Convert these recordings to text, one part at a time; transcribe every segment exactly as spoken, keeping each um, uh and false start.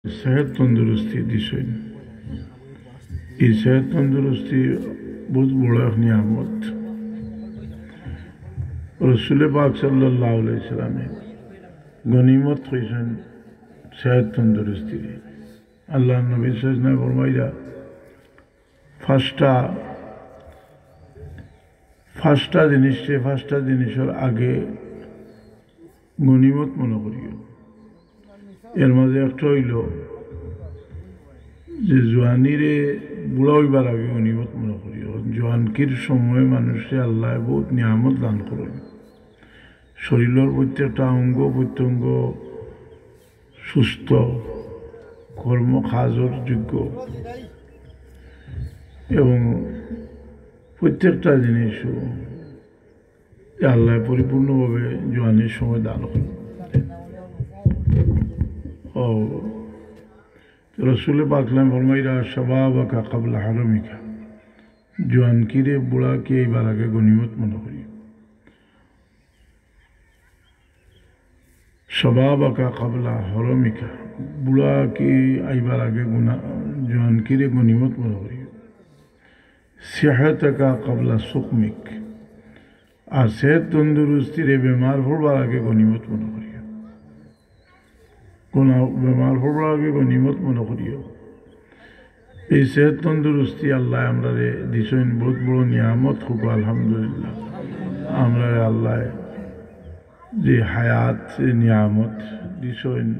সেহত তন্দুরুস্তি দিছইন। এই সেহত তন্দুরুস্তি বহুত বড় এক নিয়ামত। রসুলে পাক সাল্লাল্লাহু আলাইহি সাল্লামে গনিমত কইছইন সেহত তন্দুরুস্তিরে। আল্লাহর নবী সাল্লাল্লাহু আলাইহি সাল্লামে ফরমাইরা, পাঁচটা, পাঁচটা জিনিসরে, পাঁচটা জিনিসর আগে গনিমত মনে করিও। এর মাঝে একটা অইলো যে জোয়ানিরে বুড়া অইবার আগে গনিমত মনে করিও। জোয়ানকির সময় মানুষরে আল্লায় বহুত নিয়ামত দান করইন। শরীলর প্রত্যেকটা অঙ্গ প্রত্যঙ্গ সুস্থ, কর্ম কাজর যোগ্য এবং প্রত্যেকটা জিনিস আল্লায় পরিপূর্ণভাবে জোয়ানির সময় দান করইন। ও রসুলে পাক সাল্লাল্লাহু আলাইহি সাল্লামে ফরমাইরা, "শাবাবাকা ক্বাবলা হারামিকা", জোয়ানকিরে বুড়াকি আইবার আগে গনিমত মনে করিও। শাবাবাকা ক্বাবলা হারামিকা, বুড়াকি আইবার আগে গুনা-, জোয়ানকিরে গনিমত মনে করিও। সিহাতাকা ক্বাবলা সুকমিক, আর সেহত তন্দুরুস্তিরে বেমার পড়বার আগে গনিমত মনে করিও। গুনা-, বেমার পড়বার আগে গনিমত মনে করিও। এই সেহত তন্দুরুস্তি আল্লায় আমরারে দিছইন, বহুত বড় নিয়ামত, খুব আলহামদুলিল্লাহ। আমরারে আল্লায় যে হায়াত, যে নিয়ামত দিছইন,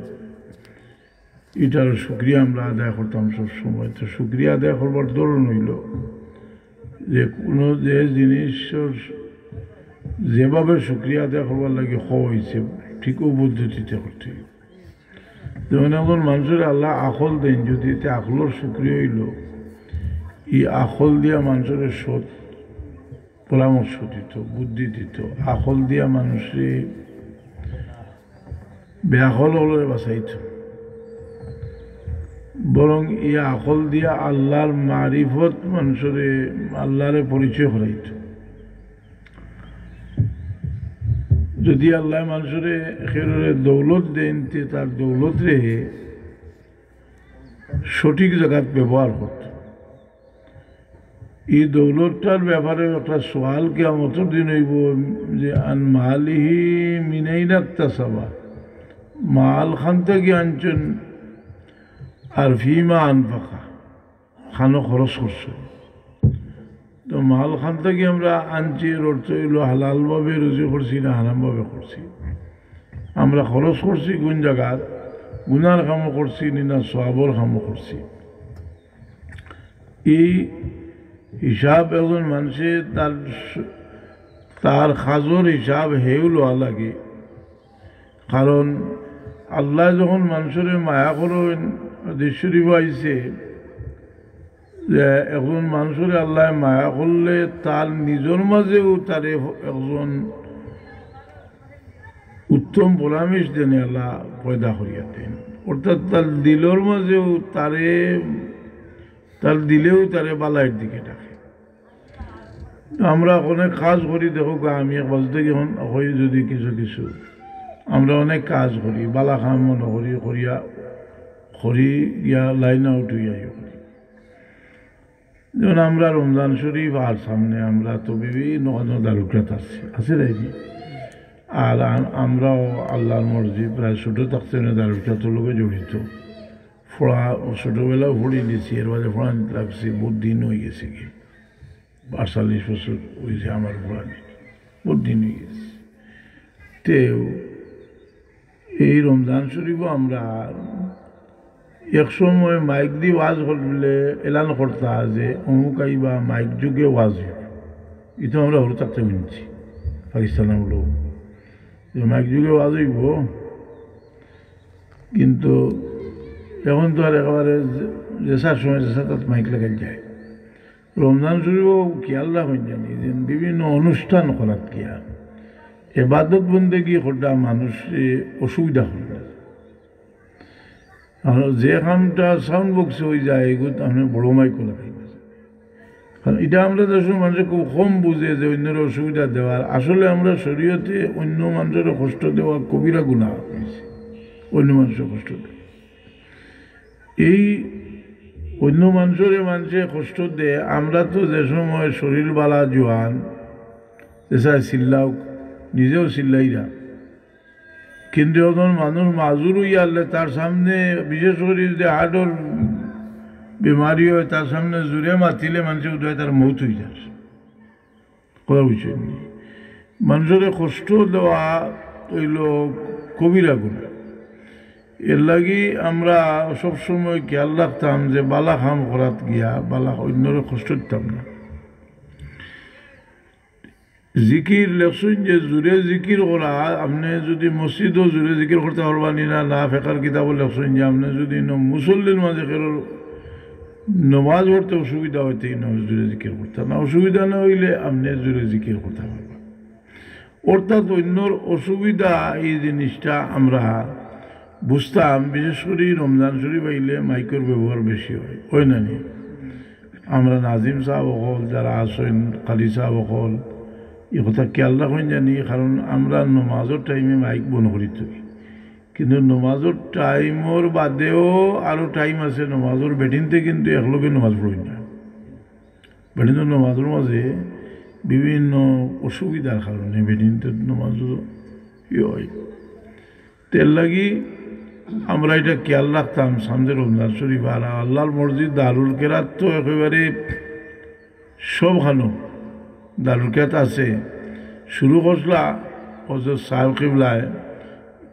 ইটার শুকরিয়া আমরা আদায় করতাম সব সময়। তো শুকরিয়া আদায় করবার ধরন অইলো যে কোনো যে জিনিসর যেভাবে শুকরিয়া আদায় করবার লাগি কওয়া অইছে, ঠিক ও পদ্ধতিতে করতে অইবো। যেমন একজন মানুষরে আল্লায় আকল দেইন, যদি এতে আকলর শুকরিয়া অইলো, ই আকল দিয়া মানুষরে সৎ পরামর্শ দিত, বুদ্ধি দিত, আকল দিয়া মানুষরে বেআকল অকলরে বাঁচাইত, বরং ই আকল দিয়া আল্লাহর মারিফত মানুষরে, আল্লাহরে পরিচয় করাইত। যদি আল্লায় মানুষরে কেউরে দৌলত দেইন, তে তার দৌলতরে সঠিক জাগাত ব্যবহার করত। ই দৌলতটার ব্যাপারে একটা সওয়াল কিয়ামতর দিন অইবো যে, "আন মালিহি মিন আইনা ইকতাসাবা", মাল খান থাকি আনছইন, আর ফিমা আনফাকা, খানো খরচ করছইন। তো মাল খান থাকি আমরা আনছি, এর অর্থ অইলো হালালভাবে রুজি করছি না হারামভাবে করছি, আমরা খরচ করছি কোন জাগাত, গুনার কামো করছি নি না সওয়াবর কামো করছি। এই হিসাব একজন মানষে তার, তার কাজর হিসাব হেউ লওয়া লাগে। কারণ আল্লায় যখন মানষরে মায়া করইন, হাদিস শরীফো আইছে যে একজন মানষরে আল্লায় মায়া করলে তার নিজর মাঝেও তারে একজন উত্তম পরামর্শ দেনে আল্লায় পয়দা করিয়া দেইন, অর্থাৎ তার দিলর মাঝেও তারে, তার দিলেও তারে বালাইর দিকে ডাকে। আমরা অনেক কাজ করি, দেখো গা, আমি এক বাজু থাকি এখন কই যদি কিছু কিছু, আমরা অনেক কাজ করি, বালা কাম মনে করি, করিয়া করি গিয়া লাইন আউট অইয়া করি। যেমন আমরা রমজান শরীফ আর সামনে আমরা তো বিভিন্ন দারুকাত আছি, আছে তাই নি? আর আম-, আমরাও আল্লাহর মর্জি প্রায় ছোট থাকতে দারুকাতর লগে জড়িত। পড়া ছোটবেলাও পড়ি দিছি, এর বাদে পড়া লাগছি, বহুত দিন অই গেছে কি, আটচল্লিশ বছর অইছে আমার পড়া, বহুত দিন অই গেছে। তেও এই রমজান শরীফো আমরা এক সময় মাইক দি ওয়াজ করলে এলান করতা যে অমুক আইবা, মাইক যুগে ওয়াজ অইবো। ইতো আমরা হুরু থাকতে হুনছি, পাকিস্তান আমলো যে মাইক যুগে ওয়াজ অইবো। কিন্তু এখন তো আর একেবারে যে-, যেসার সময় যেসার তাত মাইক লাগাইল যায়। রমজান শরীফো খিয়াল রাখইন জানি যে বিভিন্ন অনুষ্ঠান করাত গিয়া এবাদত বন্দেগি করতা মানুষরে অসুবিধা করইন। আর যে কামটা সাউন্ড বক্সে অই যায়, এগুত আপনে বড় মাইকো লাগাইন। কারণ ইটা আমরা দেশর মানষে খুব কম বুঝে যে অইন্যরে অসুবিধা দেওয়ার। আসলে আমরা শরীয়তে অইন্য মানষরে কষ্ট দেওয়া কবিরা গুনা অইছে, অইন্য মানষরে কষ্ট দেওয়া। এই অন্য মানষরে মানষে কষ্ট দে। আমরা তো যে সময় শরীর বালা জোয়ান, যে চায় চিল্লাউক, নিজেও চিল্লাইরা। কিন্তু একজন মানুষ মাজুর অইয়া আরলে তার সামনে, বিশেষ করি যদি হার্টর বেমারি অয়, তার সামনে জুরে মাতিলে মানষে উদয় তার মউত অই যায়। কথা বুঝছইন নি? মানষরে কষ্ট দেওয়া অইলো কবিরা গুনাহ। এরলাগি আমরা সবসময় খেয়াল রাখতাম যে বালা কাম করাত গিয়া বালা অন্যরে কষ্ট দিতাম না। জিকির লেখছইন যে জুরে জিকির করা, আপনে যদি মসজিদো জুরে জিকির করতা পারবা নি না, না ফেকার কিতাবো লেখছইন যে আপনে যদি ইনো মুসল্লির মাঝে কেউর নমাজ পড়তে অসুবিধা অইতে ইনো জুরে জিকির করতা না, অসুবিধা না অইলে আপনে জুরে জিকির করতা পারবা। অর্থাৎ অন্যর অসুবিধা এই জিনিসটা আমরা বুঝতাম, বিশেষ করি রমজান শরীফ আইলে মাইকর ব্যবহার বেশি অয়, অয় না নি? আমরা নাজিম সাব অকল, যারা আছইন, কারি সাব অকল, ই কথা খেয়াল রাখইন জানি, কারণ আমরা নমাজর টাইমে মাইক বন্ধ করি থই, কিন্তু নমাজর টাইমর বাদেও আরো টাইম আছে, নমাজর বেটিন্তে কিন্তু একলগে নমাজ পড়ইন না। বেটিন্তে নমাজর মাঝে বিভিন্ন অসুবিধার কারণে বেটিন্তে নমাজ ইয়ে অয়। এরলাগি আমরা ইটা খেয়াল রাখতাম সামনে রমজান শরীফ। আর আল্লাহর মসজিদ দারুল কেরাত তো একেবারে সবখানো দারুল কেরাত আছে। শুরু করছলা হজরত সাহেব কিবলায়,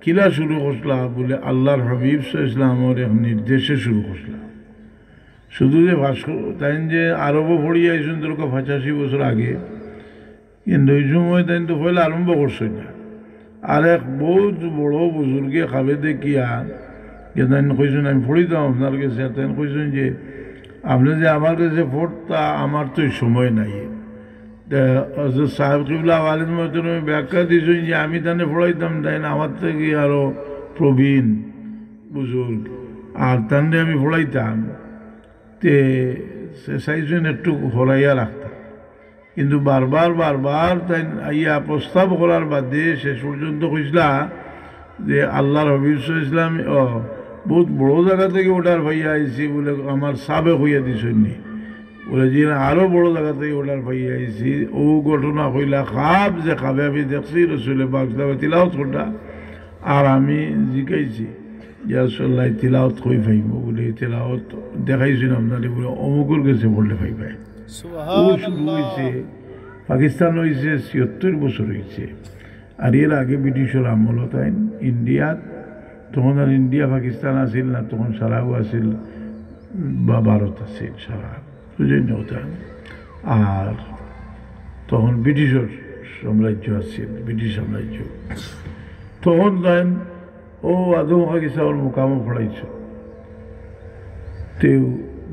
কিলা শুরু করছলা বুলে আল্লাহর হাবিব সাল্লাল্লাহু আলাইহি ওয়াসাল্লামর এক নির্দেশে শুরু করছলা। শুধু যে ভাস্কর তাইন যে আরবো পড়িয়া আইছইন দীর্ঘ পঁচাশি বছর আগে, কিন্তু ওই সময় তাইন তো পয়লা আরম্ভ করছইন না। আর এক বহুত বড় বুজুর্গে খাবে দেখিয়া যে তাইন কইছইন, "আমি পড়িতাম আপনার গেছে।" আর তাইন কইছইন যে, "আপনে যে আমার গেছে পড়তা, আমার তো এই সময় নাই।" তে হজরত সাহেব কিবলা ওয়ালিদ মোহতরমে ব্যাখ্যা দিছইন যে, "আমি তানে পড়াইতাম, তাইন আমার থাকি আরো প্রবীণ বুজুর্গ, আর তানরে আমি পড়াইতাম।" তে সে চাইছইন একটু হরাইয়া রাখতা, কিন্তু বারবার বারবার তাইন আইয়া প্রস্তাব করার বাদে শেষ পর্যন্ত কইছলা যে আল্লাহর হাবিব সাল্লাল্লাহু আলাইহি ওয়াসাল্লাম, ও, বহুত বড় জাগা থাকি order পাইয়া আইছি বুলে আমার সাবে কইয়া দিছইন নি। বুলে, "জি না, আরো বড় জাগা থাকি order পাইয়া আইছি।" ও ঘটনা কইলা, খাব যে খাবে আমি দেখছি রসুলে পাক সাল্লাল্লাহু আলাইহি ওয়াসাল্লামে তিলাওয়াত করতা, আর আমি জিকাইছি, "ইয়া রাসূলুল্লাহ, তিলাওয়াত কই পাইমু?" বুলে, "তিলাওয়াত দেখাইছইন আপনারে, বুলে, অমুকর গেছে পড়লে পাইবায়।" ও শুরু অইছে, পাকিস্তান অইছে ছিয়াত্তর বছর অইছে। আর এর আগে ব্রিটিশর আমল তাইন ইন্ডিয়াত, তখন আর ইন্ডিয়া পাকিস্তান আছিল না, তখন সারাও আছিল বা ভারত আছিল সারা, বুঝলেন কথা? আর তখন ব্রিটিশর সাম্রাজ্য আছিল, ব্রিটিশ সাম্রাজ্য। তখন তাইন ও আদম খাকি সাহেবর মুকামো পড়াইছইন। তে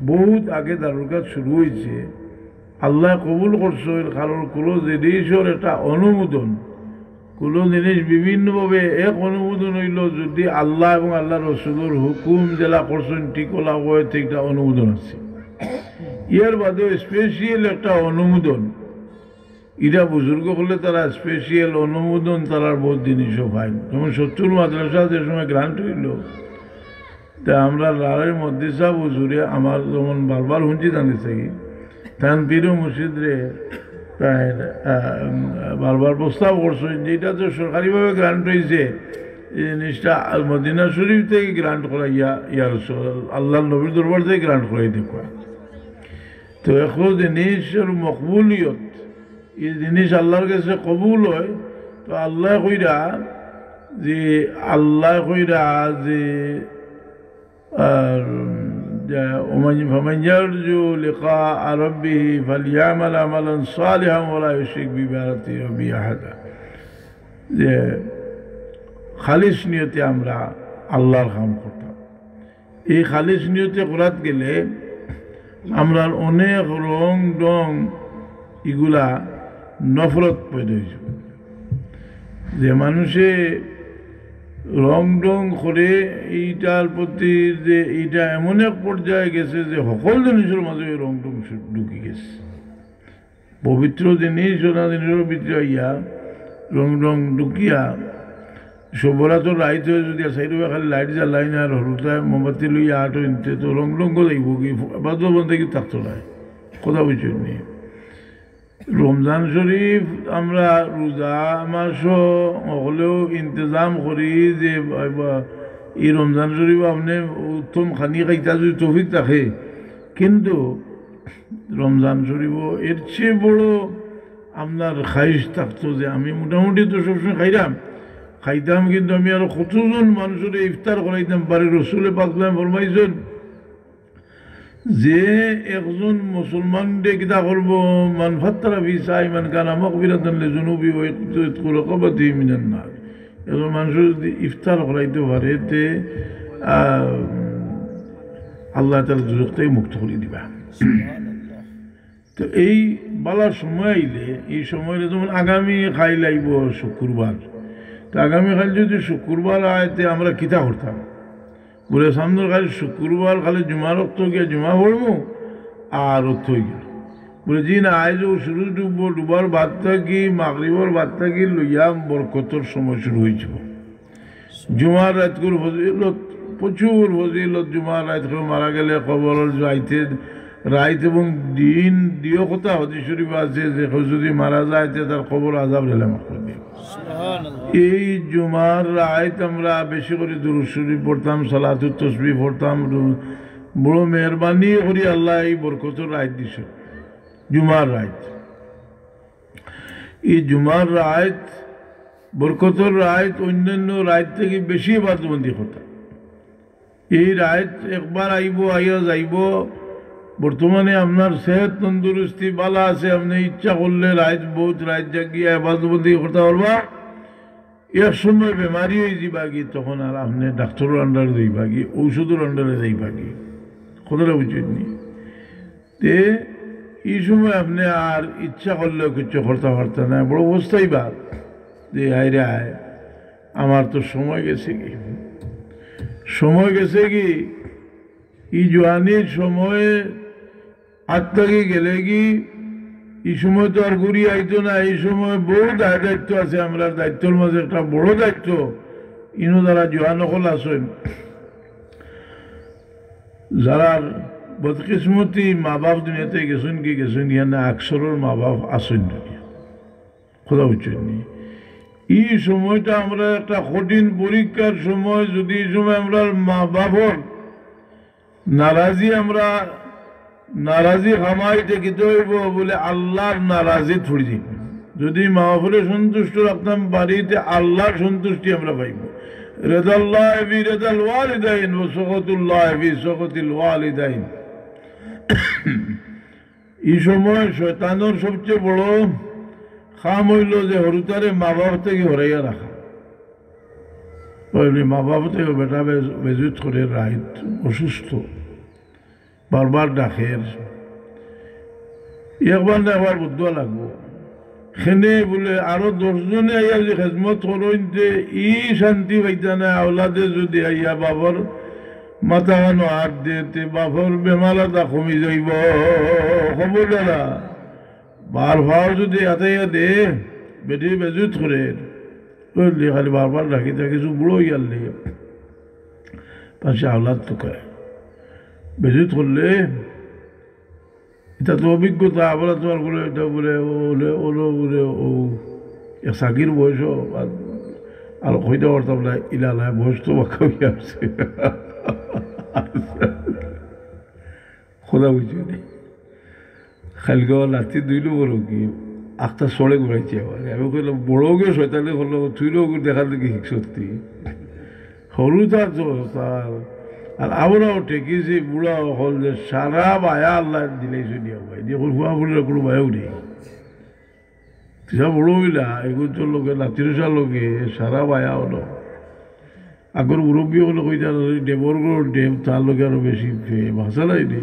বহুত আগে দারুল কেরাত শুরু অইছে। আল্লায় কবুল করছইন, কারণ কুনু জিনিসর একটা অনুমোদন, কুনু জিনিস বিভিন্নভাবে এক অনুমোদন অইলো যদি আল্লাহ এবং আল্লাহর রসুলর হুকুম যেলা করছইন ঠিক অলা অয়, তে একটা অনুমোদন আছে। এর বাদেও special একটা অনুমোদন, ইটা বুজুর্গ অকলে তারা special অনুমোদন তারার বহুত জিনিসও পাইন। যেমন সত্তর মাদ্রাসা যে সময় grant অইলো, তে আমরা লারাই মদ্রিসা বুজুরে আমার যেমন বারবার হুনছি তান গেছে কি, তান পীর ও মুর্শিদরে তাই, আহ, বারবার প্রস্তাব করছইন যে ইটা তো সরকারিভাবে grant অইছে, এই জিনিসটা মদিনা শরীফ থাকি grant করাইয়া ইয়া রাসূল, আল্লাহর নবীর দরবার থাকি grant করাই দেউক্কা। তো একো জিনিসর মকবুলিয়ত, ই জিনিস আল্লাহর গেছে কবুল অয়, তো আল্লায় কইরা যে, আল্লায় কইরা যে, আর, যে, "ওমান, ফামান ইয়ারজু লিকা রাব্বিহি ফালইয়ামাল আমালান সালিহান ওয়ালা ইউশরিক বিইবাদাতি রাব্বিহি আহাদা।" যে খালিস নিয়তে আমরা আল্লাহর কাম করতাম। এই খালিস নিয়তে করাত গেলে আমরার অনেক রং ঢং ইগুলা নফরত পয়দা অইছে। যে মানুষে রং ঢং করে, এইটার প্রতি যে এইটা এমন এক পর্যায়ে গেছে যে হকল জিনিসর মাঝে ওই রং ঢং শু-, ঢুকি গেছে। পবিত্র জিনিস, সোনা জিনিসর ভিতরে আইয়া রং ঢং ঢুকিয়া শবে বরাতর রাইত অয় যদি চাইরোবায় খালি লাইট জ্বালাইন আর হুরুতায় মোমবাতি লইয়া আটো ইনতে তো রং রঙ্গ যাইবোগি, ইবাদত বন্দেগি থাকতো নায়। কথা বুঝছইন নি? রমজান শরীফ আমরা রোজা মাসো হকলেউ ইন্তেজাম করি যে বা, ই রমজান শরীফ আপনে উত্তম খানি খাইতা যদি তৌফিক থাকে, কিন্তু রমজান শরীফো এর চেয়ে বড় আপনার খাহিশ থাকতো যে আমি মোটামুটি তো সবসময় খাইরাম, খাইতাম, কিন্তু আমি আরো কতজন মানষরে ইফতার করাইতাম পারি। রসুলে পাক সাল্লাল্লাহু আলাইহি ওয়াসাল্লাম ফরমাইছইন, যে একজন মুসলমানরে কিতা করবো, মান ফাত্তারা ফি সাইমান কানা মাগফিরাতান লিজুনুবি ওয়া ইতকু রাকাবাতিহি মিনান নার। একজন মানষরে যদি ইফতার করাইতো পারে, তে, আহ, আল্লাহ তাআলা দুজখ থাকি মুক্ত করি দিবা। তো এই বালা সময় আইলে, এই সময় যেমন আগামী কাইল আইবো শুক্রবার, তো আগামী কাইল যদি শুক্রবার আয়, তে আমরা কিতা করতাম? বুলে, সামনর কাইল শুক্রবার, খালি জুমার অক্ত গিয়া জুমা পড়মু, আর অক্ত অই গেল। বুলে, জি না, আইজ অউ সূরুজ ডুববো, ডুবার বাদ থাকি, মাগরিবর বাদ থাকি লইয়া বরকতর সময় শুরু অইযিবো। জুমার রাইতকুর ফজিলত, প্রচুর ফজিলত। জুমার রাইত কেউ মারা গেলে কবরর যাইতে রাইত এবং দিন দিও কথা হাদিস শরীফ আছে যে কেউ যদি মারা যায়, তে তার কবর আজাব রেলে মাফ করি দেয়। সুবহানাল্লাহ। এই জুমার রাইত আমরা বেশি করি দুরূদ শরীফ পড়তাম, সালাতুত তসবিহ পড়তাম। বড় মেহেরবানি করি আল্লায় এই বরকতর রাইত দিছে, জুমার রাইত। এই জুমার রাইত, বরকতর রাইত, অন্যান্য রাইত থাকি বেশি ইবাদতবন্দি করতাম। এই রাইত একবার আইবো, আইয়া যাইবো। বর্তমানে আপনার সেহত তন্দুরুস্তি বালা আছে, আপনে ইচ্ছা করলে রাইত, বউত রাইত জাগিয়া ইবাদতবন্দি করতা পারবা। এক সময় বেমারি অইযিবাগি, তখন আর আপনে ডাক্তরর আন্ডারে যাইবাগি, ঔষধর আন্ডারে যাইবাগি। কথাটা বুঝছইন নি? তে ই সময় আপনে আর ইচ্ছা করলেও কিচ্ছু করতা পারতা নায়, বড় অবস্থাই বাদ। যে হায় রে হায়, আমার তো সময় গেছেগি, সময় গেছেগি। ই জোয়ানির সময় আত থাকি গেলেগি, ই সময় তো আর ঘুরি আইতো না। ই সময় বউত দায় দায়িত্ব আছে, আমরার দায়িত্বর মাঝে একটা বড় দায়িত্ব। ইনো যারা জোয়ান অকল আছইন, যারার বদকিসমতি মা বাপ দুনিয়াতে গেছইনগি, গেছইনগি, এনে আকসরর মা বাপ আছইন দুনিয়া। কথা বুঝছইন নি? ই সময়টা আমরার একটা কঠিন পরীক্ষার সময়। যদি ই সময় আমরার মা বাপর নারাজি, আমরা নারাজি কামাই তে কিতা অইবো? বুলে আল্লার নারাজিত পড়ি যাইমু। যদি মা বাপরে সন্তুষ্ট রাখতাম পারি, তে আল্লার সন্তুষ্টি আমরা পাইমু। রেদাল্লাহি ফি রেদাল ওয়ালিদাইন ওয়া সাখাতুল্লাহি ফি সাখাতিল ওয়ালিদাইন। ই সময় শয়তানর সবচেয়ে বড় কাম অইলো যে হুরুতারে মা বাপ থাকি হরাইয়া রাখা। অইলে মা বাপ থাকি বেটা বেজ-, বেজুত করে, রাইত অসুস্থ, বারবার ডাকের, একবার না একবার বুঝা লাগবো। কেনে বুলে আরো দশ জনে আইয়া যদি খেদমত করইন, তে ই শান্তি পাইতা নায়। আওলাদে যদি আইয়া বাবার মাথাখানো আত দে, তে বাপর বেমার আতা কমি যাইবো। খবরদার, বারবার যদি আতাইয়া দে, বেটি বেজুত করে, অইলে খালি বারবার ডাকি ডাকি কিছু বুড়া অইয়ারলে পাশে আওলাদ তুকায়। বেজুত করলে ইটা তো অভিজ্ঞতা, আমরা তো আর বুলে ইটা বুলে, ও বুলে, ওলো বুলে, ও এক সাকির বয়স, আর, আর কইতে পারতাম না, ইলা নাই, বয়স তো বাক্কা অইয়া আছে। কথা বুঝছো নি? খালি গো লাতি দুইলো বড় কি, আখতা সড়ে ঘুরাইছে আবার। আমি কইলাম, "বড় গিয়ে শয়তানি করলো, তুই লোক দেখা দেখি সত্যি।" হুরুতা তো তার, আর আমরাও ঠেকিছি, বুড়া অকল যে সারা বায়া আল্লায় দিলাইছইন ভাই। দেখুন, ফুয়া ফুড়ির কুনু বায়াও নাই। তুই যা বড় অইলা, এগুন তোর লগে, নাতিরসার লগে, সারা বায়া অইলো। আগর মুরব্বি অকলে কইতা, "ডেবর ঘরর ডেব, তার লগে আরো বেশি প্রেম।" হাছা নায় নি?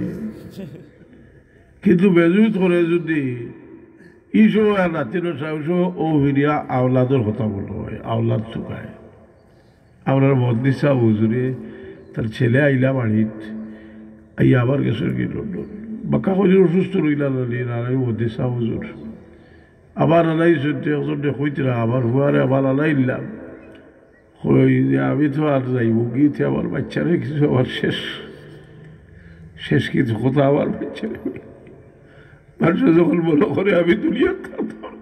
কিন্তু বেজুত করে যদি ই সময় আর নাতিরসা, ও সময় ও ফিরিয়া আওলাদর কথা বলতে হয়, আওলাদ তুকায়। আমরার মহাদ্দেশ সাব হুজুরে, তার ছেলে আইলা বাড়িত, আইয়া আবার গেছে কি লন্ডন। বাক্কা কইছে অসুস্থ রইলা নানি, নানি মহাদ্দেশ সাব হুজুর। আবার আলাই সত্যি একজন দেখইতরা, আবার ফুয়ারে আবার আলাইলাম। কই যে আমি তো আর যাইমুগি, তে আমার বাচ্চারে কিছু, আমার শেষ, শেষ কিছু কথা আমার বাচ্চারে। মানুষ যখন মনে করে আমি দুনিয়াত থাকতাম,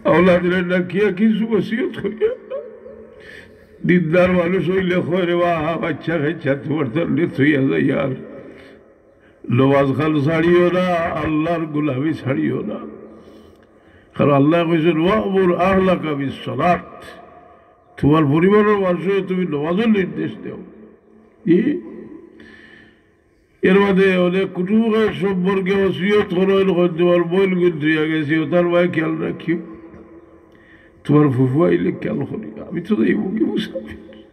আওলাদরে ডাকিয়া কিছু ওসিয়ত করিয়া, দিনদার মানুষ অইলে কয়, "রে বা, বাচ্চা কাচ্চা তোমার তো থইয়া যাই আর।" নমাজ খান ছাড়িও না, আল্লাহর গোলামি ছাড়িও না। কারণ আল্লায় কইছইন, "ওয়া'মুর আহলাকা বিস-সালাত।" তোমার পরিবারর মানুষরে তুমি নমাজর নির্দেশ দেও। ই? এর বাদে অনেক কুটুম সম্পর্কে ওসিয়ত করো, এরকম তোমার বইন গুন থইয়া গেছি, ও তার ভাই খেয়াল রাখিও। তোমার ফুফু আইলে খেয়াল করিও। আমি তো যাইমুগি মুসাফির।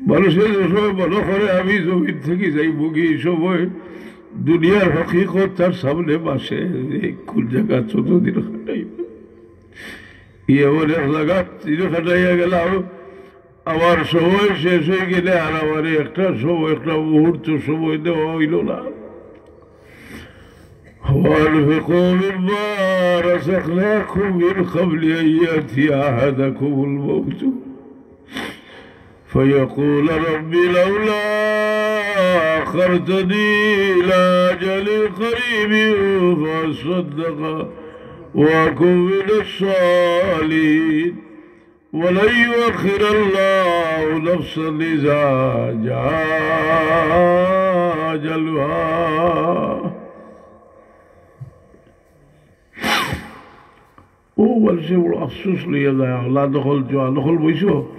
মানুষে যে সময় মনে করে আমি জমিন থাকি যাইমুগি, এই সময় দুনিয়ার হকিকত তার সামনে ভাসে, যে কোন জাগাত কতদিন খাটাইব। ই এমন এক জাগাত দিন খাটাইয়া গেলাম, আমার সময় শেষ অই গেলে আর আমারে একটা সময়, একটা মুহূর্ত সময় দেওয়া অইল না। وأنفقوا مما رزقناكم من قبل أن يأتي أحدكم الموت فيقول رب لولا أخرتني إلى أجل قريب فأصدق وأكن من الصالحين ولن يؤخر الله نفسا إذا جاء أجلها। ও মানুষে বড় আফসোস লইয়া যায়, আল্লাহ দখল, জোয়া দখল বইছো,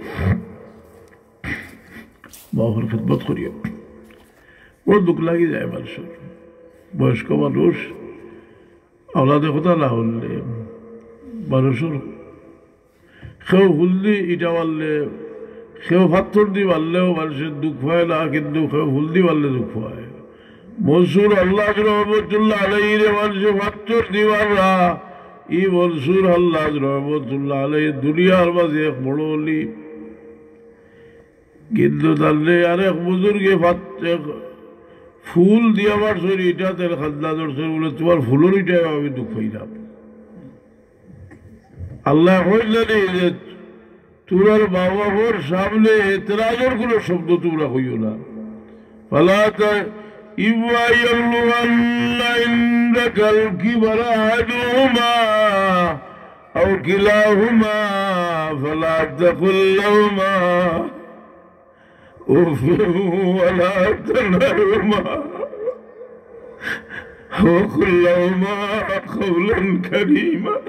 বাবার খেদমত করিও। বড় দুঃখ লাগি যায় মানুষর। বয়স্ক মানুষ, আওলাদে কথা না হুনলে, মানুষর কেউ ফুল দি ইটা মারলে, কেউ পাথর দি মারলেও মানুষে দুঃখ পায় না, কিন্তু কেউ ফুল দি মারলে দুঃখ পায়। মনসুর হাল্লাজ রহমতুল্লাহ আলাইহিরে মানুষে পাথর দি মাররা, ই মনসুর হাল্লাজ রহমতুল্লাহ আলাইহি দুনিয়ার মাঝে এক বড় অলি। কিন্তু তানরে আরেক বুজুর্গে পাত-, এক ফুল দিয়া মারছইন, ইটা তার কান্দা ধরছে, বলে, "তোমার ফুলর ইটায় আমি দুঃখ পাইলাম।" আল্লায় কইলা নি যে তোমরার মা বাবার সামনে এতরাজর কোনো শব্দ তোমরা কইও না। فلا ت-، إما يبلغن عندك الكبر أحدهما أو كلاهما فلا تقل لهما أف ولا تنهرهما وقل لهما قولا كريما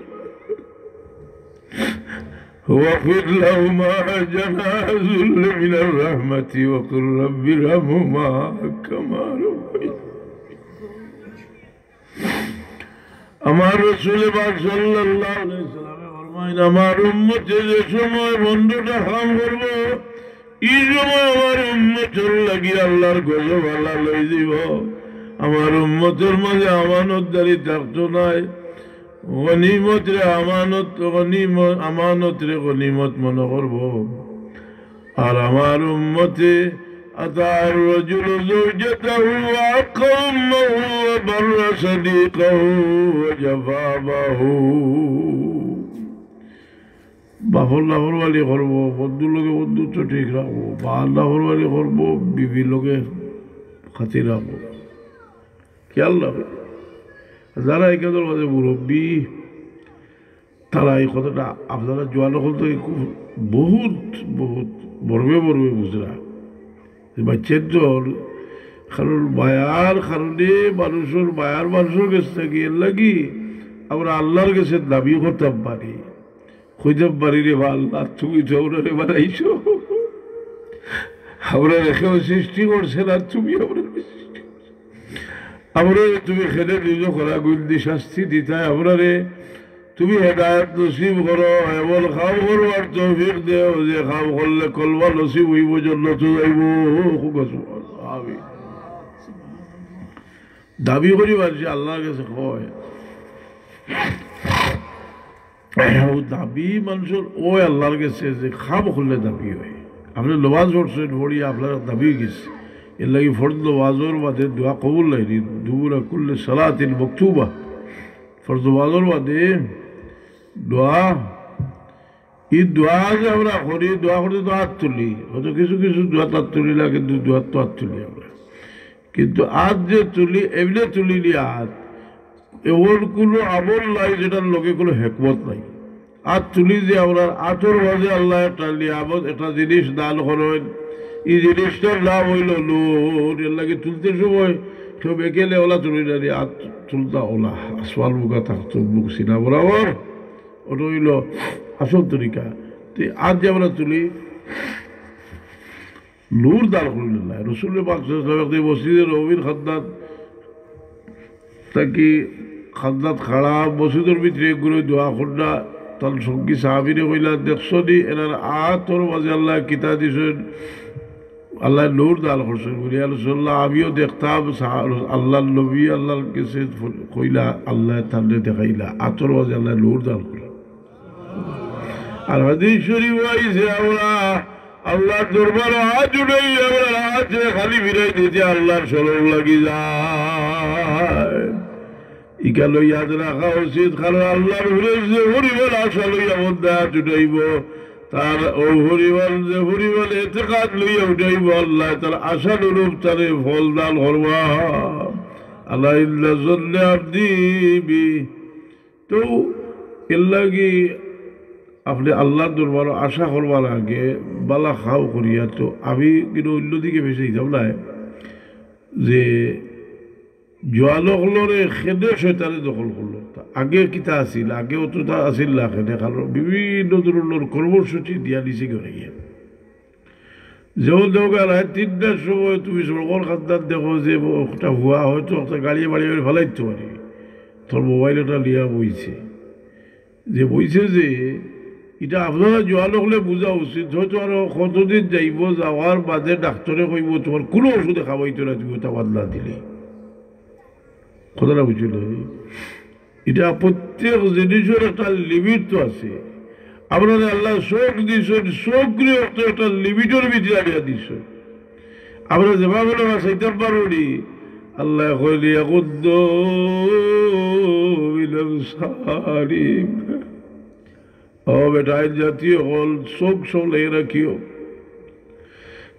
واخفض لهما جناح الذل من الرحمة وقل رب ارحمهما كما ربياني আমার রসুলে পাক সাল্লাল্লাহু আলাইহি ওয়াসাল্লামে ফরমাইন, আমার উম্মতে যে সময় পনরোটা কাম করবো, ই সময় আমার উম্মতর লাগি আল্লাহর গজব হালাল অই যাইবো। আমার উম্মতর মাঝে আমানতদারি থাকতো নায়। গনিমতরে আমানত, গনিম-, আমানতরে গনিমত মনে করবো। আর আমার উম্মতে أطاع الرجل زوجته وعق أمه وبر صديقه وجفا أباه। বাপর নাফরমানি করবো, বন্ধুর লগে বন্ধুত্ব ঠিক রাখবো, মার নাফরমানি করবো, বিবির লগে খাতির রাখবো, খেয়াল রাখবো। যারা এখানর মাঝে মুরব্বী, তারা এই কথাটা আপনারা জোয়ান অকল থাকি খুব বহুত, বহুত মর্মে মর্মে বুঝরা। যে বাচ্চাইন্তর, কারণ মায়ার কারণে মানুষর, মায়ার মানুষর গেছ থাকি, এর লাগি আমরা আল্লাহর গেছে দাবি করতাম পারি, কইতাম পারি, "রে বা আল্লাহ, তুমি তো আমরারে বানাইছো, আমরারে কেউ সৃষ্টি করছে না, তুমি আমরারে সৃষ্টি করছো।" আমরারে তুমি কেনে নিজর করা গুইন দি শাস্তি দিতায়, আমরারে তুমি হেদায়েত নসিব করো, এমন কাম করবার তৌফিক দেও যে কাম করলে কলমা নসিব অইবো, জন্নতো যাইবো। খুব সুবহানাল্লাহ। আমিন। দাবি করি মানষে আল্লাহর গেছে কয়। ও দাবি মানষর অউ আল্লাহর গেছে যে কাম করলে দাবি অয়। আপনে নমাজ পড়ছইন, পড়িয়া আপনার দাবি অই গেছে। এর লাগি ফরজ নমাজর বাদে দোয়া কবুল নায়নি, দুবুরা কুল্লি সালাতিন মাকতুবা। ফরজ নমাজর বাদে দোয়া ই দোয়া যে আমরা করি, দোয়া করতে তো আত তুলি, হয়তো কিছু কিছু দোয়া আত তুলি না, কিন্তু দোয়া তো আত তুলি আমরা। কিন্তু আত যে তুলি, এমনে তুলি নি আত, এমন কোনো আমল নাই যেটার লগে কোনো হেকমত নাই। আত তুলি যে আমরা আতর মাঝে আল্লায় একটা নিয়ামত, একটা জিনিস দান করেন, ই জিনিসটার নাম অইলো নূর। এর লাগি তুলতে সময় কেউ বেকেলে ওলা তুলি না নি, আত তুলতা ওলা, আসমান মুখা থাকতো মুখ সিনা বরাবর। ওটা অইলো আসল তরিকা। তে আত যে আমরা তুলি, নূর দান করিল আল্লায়। রসুল পাক সাল্লাল্লাহু আলাইহি ওয়াসাল্লাম একদিন মসজিদে নববীর খান্দাত থাকি, খান্দাত খাড়া, মসজিদর ভিতরে একগুলো দোয়া করলা, তার সঙ্গী সাহাবীরে কইলা, "দেখছো নি, এনার আতর মাঝে আল্লায় কিতা দিছইন, আল্লায় নূর দান করছইন।" বলি, "ইয়া রাসূলুল্লাহ, আমিও দেখতাম, সা-, আল্লাহর নবী আল্লাহর কাছে কইলা, আল্লায় তানরে দেখাইলা, আতর মাঝে আল্লায় নূর দান করলা।" আর হাদিস শরীফ আইছে, আমরা আল্লাহর দরবারো আত উঠাই, আমরা আত খালি ফিরাই দিতে আল্লাহর স্মরণ লাগি যায়। ইখান ইয়াদ রাখা উচিত, কারণ আল্লাহর উপরে যে পরিমাণ আশা লইয়া বন্দা আত উঠাইবো, তার ও পরিমাণ, যে পরিমাণ এতেকাদ লইয়া উঠাইবো, আল্লায় তার আশানুরূপ তারে ফল দান করবা। আলা ইন্না জন্নে আবদি বি। তো এর লাগি আপনে আল্লাহর দরবারো আশা করবার আগে বালা খাও করিয়া, তো আমি কিন্তু অন্যদিকে বেশি যাইতাম না, যে জোয়ান অকলরে কেনে শয়তানে দখল করলো। তা আগে কিতা আছিল? আগে অতটা আছিল না কেনে, কারণ বিভিন্ন ধরনর কর্মসূচি দিয়া দিছে গিয়া। যেমন দেখো, রাইত তিনটার সময় তুমি সড়কর কান্দাত দেখো যে একটা হুয়া হয়তো একটা গাড়ি বাড়ি বাড়ি ফালাইতে পারে, তোর মোবাইল একটা লিয়া বইছে, যে বইছে যে এটা আপনারা জোয়ান অকলে বুঝা উচিত। হয়তো আরো কতদিন যাইবো, যাওয়ার বাদে ডাক্তারে কইবো, "তোমার কোনো ওষুধে খাওয়াইতো না, তুমি ওটা বাদ না দিলে।" কথাটা বুঝলে? এটা প্রত্যেক জিনিসর একটা লিমিট তো আছে। আমরা আল্লায় চোখ দিছইন, চোখরে একটা, একটা লিমিটর ভিতরে আনিয়া দিছইন। আমরা যেভাবে বাঁচাইতাম পারবো নি, আল্লায় কইলে, "ইয়াগুদ্দু মিন আবসারিহিম।" ও বেটাইন জাতি অকল, চোখ সামলাই রাখিও।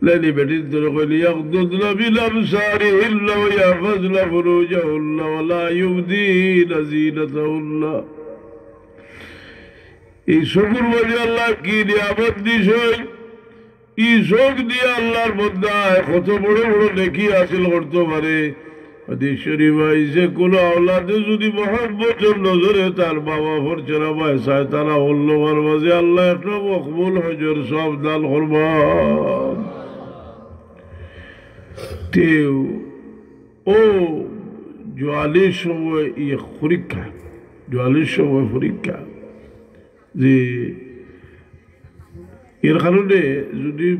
লাইলি বেটিন্তরে কইলে, "ইয়াগুদ্দুনা মিন আবসারিহিন্না ওয়া ইয়াহফাজনা ফুরুজাহুন্না ওয়া লা ইউবদিনা জিনাতাহুন্না।" এই চোখর মাঝে আল্লায় কি নিয়ামত দিছইন, ই চোখ দিয়া আল্লাহর বন্দায় কত বড় বড় নেকি হাসিল করতো পারে। হাদিস শরীফ আইছে, কোনো আওলাদে যদি মহব্বতর নজরে তার মা বাপর চেহারা বায় চায়, তারা অল্লমার মাঝে আল্লায় একটা মকবুল হজর সওয়াব দান করবা। তেউ ও জোয়ানির সময় ই পরীক্ষা, জোয়ানির সময় পরীক্ষা, যে এর কারণে যদি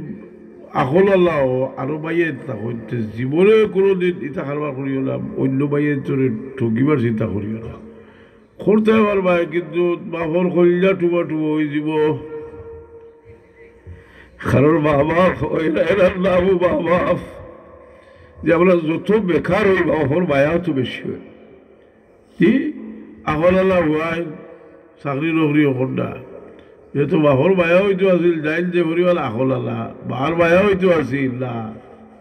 আখল আল্লাহ আরো বাইয়ে থাকো, তে জীবনে কোনোদিন ইতা কারবার করিও না, অন্য বাইয়ে তোরে ঠগিবার চিন্তা করিও না। করতে পারবায়, কিন্তু বাপর কলিজা টুবা টুবা হয়ে দিব। কারণ মা বাপ, এরা, এরার নামও মা বাপ। যে আমরা যত বেকার হই, বাপর মায়া তো বেশি হয়। কি? আখল আল্লাহ হুয়াই, চাকরি নকরি অখন না। যেহেতু বাপর মায়া হইতো আছিল, যাইন যে পরিমাণ আখল আল্লাহ, মার মায়া হইতো আছিল না।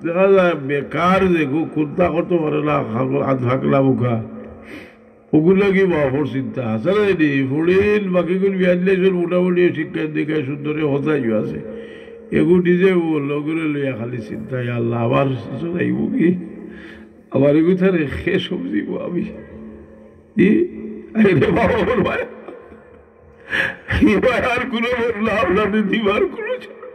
দেখা যায় বেকার যে গু-, কুন্তা করতে পারে না, খাগল-, আধ ফাকলা মুখা। ওগুলা কি বাপর চিন্তা? আসলে নি, ফুড়িন বাকিগুন বিয়ান দিলে মোটামুটি শিক্ষা দীক্ষায় সুন্দরে হতাইও আছে। এগু নিজে বললো, ওগুলো লইয়া খালি চিন্তা, "ইয়া আল্লাহ, আমার কিছু যাইব কি? আমার এগু তারে খে সবজিব আমি?" ই, আরে বাবা, ওর ভাই। ই ভাই আর কোনো বদলা আপনাদের দিবার কোনো ছিল।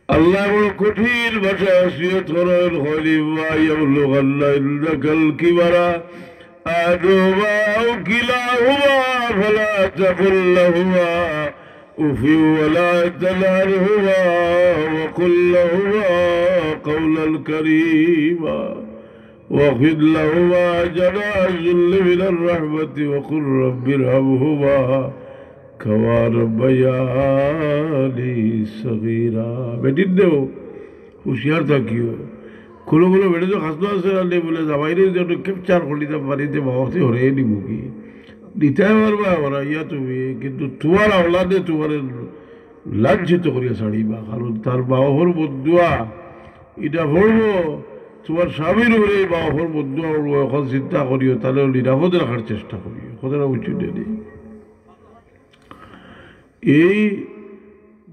আল্লাহ বড় কঠিন ভাষায় ওসিয়ত করেন, "ওয়াইম্মা ইয়াবলুগান্না ইনদাকাল কিবারা আহাদুহুমা আও কিলাহুমা ফালা তাকুল লাহুমা উফিন ওয়ালা তানহারহুমা ওয়া কুল লাহুমা কাওলান কারীমা।" واخفض لهما جناح الذل من الرحمة وقل رب ارحمهما كما ربياني صغيرا। বেটিন দেও, হুঁশিয়ার থাকিও। কোনো কোনো বেটি তো খাসনো আছে না, নেই বলে জামাইরে যদি একটু capture করি দিতাম পারি, তে বাবা হতে হরে নিব কি? দিতায় পারবায় হরাইয়া তুমি, কিন্তু তুমার আওলাদে তুমারে লাঞ্ছিত করিয়া ছাড়িবা, কারণ তার মা-বাফর বদদোয়া ইটা পড়বো। তুমার স্বামীর উপরে এই মা-বাফর বদদোয়া পড়বো। অখন চিন্তা করিও, তারে নিরাপদ রাখার চেষ্টা করিও। কথাটা বুঝছো নি? এই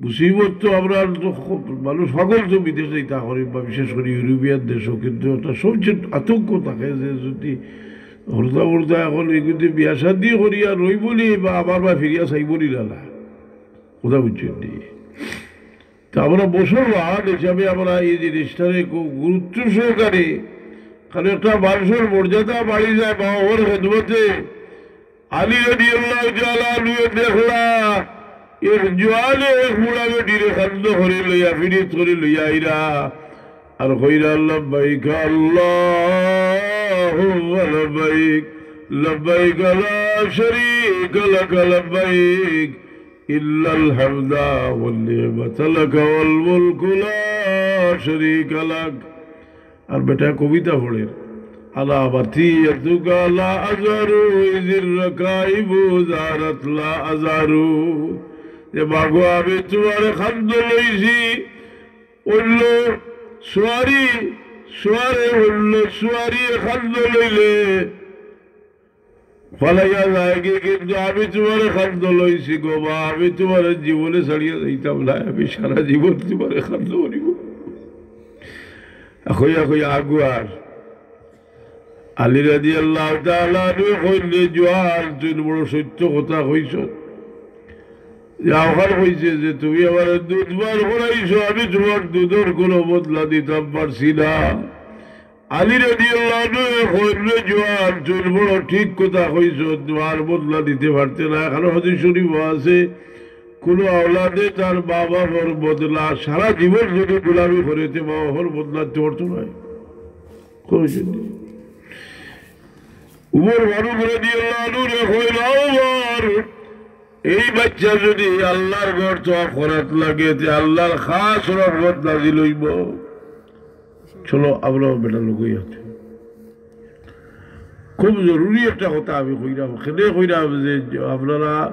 মুসিবত তো আমরা তো খ-, মানুষ পাগল তো বিদেশ যাইতা করে, বা বিশেষ করি ইউরোপিয়ান দেশও, কিন্তু একটা সবচেয়ে আতঙ্ক থাকে যে যদি হরতা-মরতা অখন এগুতে বিয়া শাদি করিয়া রইবো নি বা আবার বা ফিরিয়া চাইবো নি না, না। কথা বুঝছো নি? তা আমরা মুসলমান হিসাবে আমরা এই জিনিসটারে খুব গুরুত্ব সহকারে, কারণ একটা মানুষর মর্যাদা বাড়ি যায় মা-বাফর খেদমতে। আলী রাদিয়াল্লাহু তাআলা আনহু দেখলা, এক জোয়ানে এক বুড়া বেটিরে কান্দো করি লইয়া, ফিরিত করি লইয়া আইরা। আর কইরা, "লাব্বাইক আল্লাহুম্মা লাব্বাইক, লাব্বাইক লা শারীকা লাকা লাব্বাইক, ইন্নাল হামদা ওয়ান নি'মাতা লাকা ওয়াল মুলকু লা শারীকা লাক।" আর বেটায় কবিতা পড়ের, "আলা বাতিয়াতুকা লা আজারু, ইজির রাকাইবু জারাত লা আজারু।" যে মাগো, আমি তুমারে কান্দো লইছি, অইন্য সুয়ারি, সুয়ারে অইন্য সুয়ারি কান্দো লইলে ফালাইয়া যায়গি, কিন্তু আমি তুমারে কান্দো লইছি গো মা, আমি তুমারে জীবনে ছাড়িয়া যাইতাম না, আমি সারা জীবন তুমারে কান্দো করিমু। কইয়া কইয়া আগুয়ার। আলী রাদিয়াল্লাহু তাআলা আনহু কইলে, "জোয়ান, তুই বড় সত্য কথা কইছস।" যে আবার কইছে যে, "তুমি আমারে দুধ পান করাইছো, আমি তুমার দুধর কুনু বদলা দিতাম পারছি না।" আলী রাদিয়াল্লাহু আনহু কইলে, "জোয়ান, তুই বড় ঠিক কথা কইছস, তুমার বদলা দিতে পারতে না।" কারণ হাদিস শরীফ আছে, কুনু আওলাদে তার মা-বাফর বদলা সারা জীবন যদি গোলামি করে, তে মা-বাফর বদলা দিতে পারতো নায়। কইছে নি? উমর ফারুক রাদিয়াল্লাহু আনহুরে কইলা, "ও উমর, এই বাচ্চা যদি আল্লাহর ঘর তওয়াফ করাত লাগে, তে আল্লাহর খাস রহমত নাজিল অইবো।" চলো, আমরাও বেটা লোকই আছে। খুব জরুরি একটা কথা আমি কইরাম, কেনে কইরাম যে আপনারা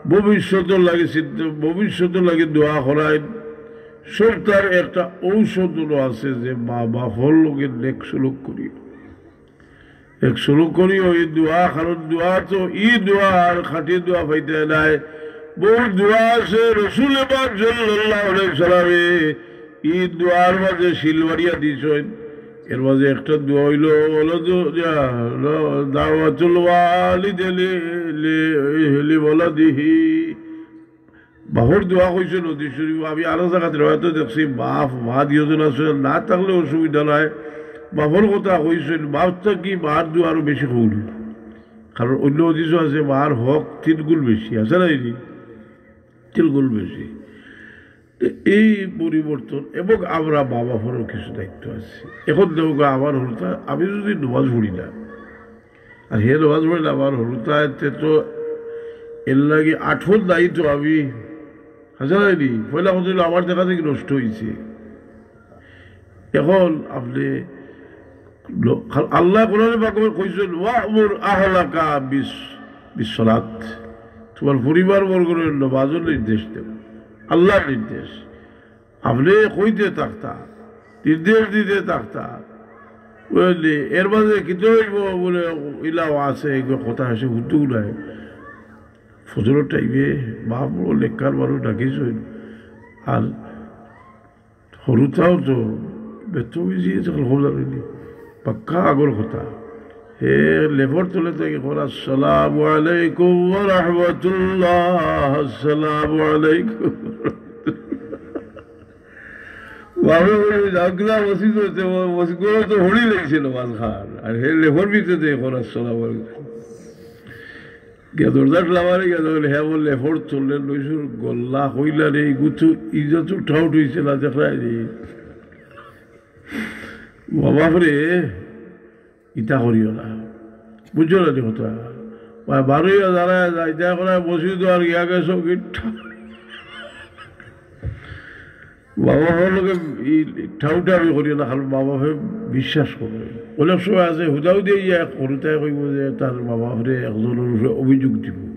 ভবিষ্যতর লাগি চিন্তা, ভবিষ্যতর লাগি দোয়া করাইন। সবটার একটা ঔষধ অইলো আছে যে মা-বাফর লগে নেক সুলুক করিও। এক শুরু করি ওই দোয়া, কারণ দোয়া তো ই দোয়া আর খাঁটি দোয়া পাইতে নাই। বহুত দোয়া আছে, রসুল পাক সাল্লাল্লাহু আলাইহি সাল্লামে ই দোয়ার মাঝে সিল মারিয়া দিছইন। এর মাঝে একটা দোয়া অইলো, বলো তো, যা, ল-, দাওয়াতুল ওয়ালিদে লি, লি, লিওয়ালাদিহি। বাফর দোয়া কইছইন হাদিস শরীফ। আমি আরো জাগাত রেওয়ায়তো দেখছি, বাফ মা দুইজন আছে, না থাকলে অসুবিধা নাই। বাফর কথা কইছইন, বাফ থাকি মার দোয়া আরো বেশি কবুল। কারণ অইন্য হাদিসও আছে, মার হক তিন গুণ বেশি, আছে না নি? তিন গুণ বেশি। তো এই পরিবর্তন, এবং আমরা মা-বাফরও কিছু দায়িত্ব আছে। এখন দেখো, আমার হুরুতায়, আমি যদি নমাজ পড়ি না, আর হে নমাজ পড়ে না, আমার হুরুতায়, তে তো এর লাগি আঠর দায়িত্ব আমি, হাজার হয়নি, পয়লা কথা অইলো আমার দেখা দেখি নষ্ট অইছে। এখন আপনে ল-, আল্লায় কোরআনে পাকে কইছইন, "ওয়া'মুর আহলাকা বিস-, বিসসালাত।" তুমার পরিবারবর্গরে নমাজর নির্দেশ দেও। আল্লাহর নির্দেশ। আপনে কইতে থাকতা, নির্দেশ দিতে থাকতা। বুঝলি? এর মাঝে কিতা অইবো বুলে ইলাও আছে, এগুলো কথা আছে, হুদ্দু নাই। ফজরর টাইমে বাপ বড় লেক্কার মানুষ ডাকিছইন। আর হুরুতাও তো বেতন বেশি আছে, খবর জানি। পাক্কা আগর কথা। হে লেফর তলে থাকি কর, "আসসালামু আলাইকুম ওয়া রাহমাতুল্লাহ, আসসালামু আলাইকুম।" বাবা ওই জাগলা মসজিদ হইতে, ও মসজিদ করে তো হরি লাগছিল মাঝখান। আর হে লেফর ভিতরে থাকি কর, "আসসালামু আলাইকুম।" গিয়া দরজাত লামারে গিয়া দেখলে, হে বললে, "ফোর চললে নইসুর গল্লা কইলা রে, ইগু তো ইজ্জত উঠাউট হইছে না, দেখলাই রে।" বাবা রে, ইতা করিও না। বুঝছো না যে কথা? বা বারোই হাজার যায়, ইতা করায় মসজিদ আর গিয়া গেছো গিট্টা। মা বাপর লগে ই ঠাউঠাউই করিও না, কারণ মা বাপে বিশ্বাস করে। অনেক সময় আছে, হুদাহুদি ইয়া এক করতায় কইব যে তার মা বাপরে একজনর উপরে অভিযোগ দিব।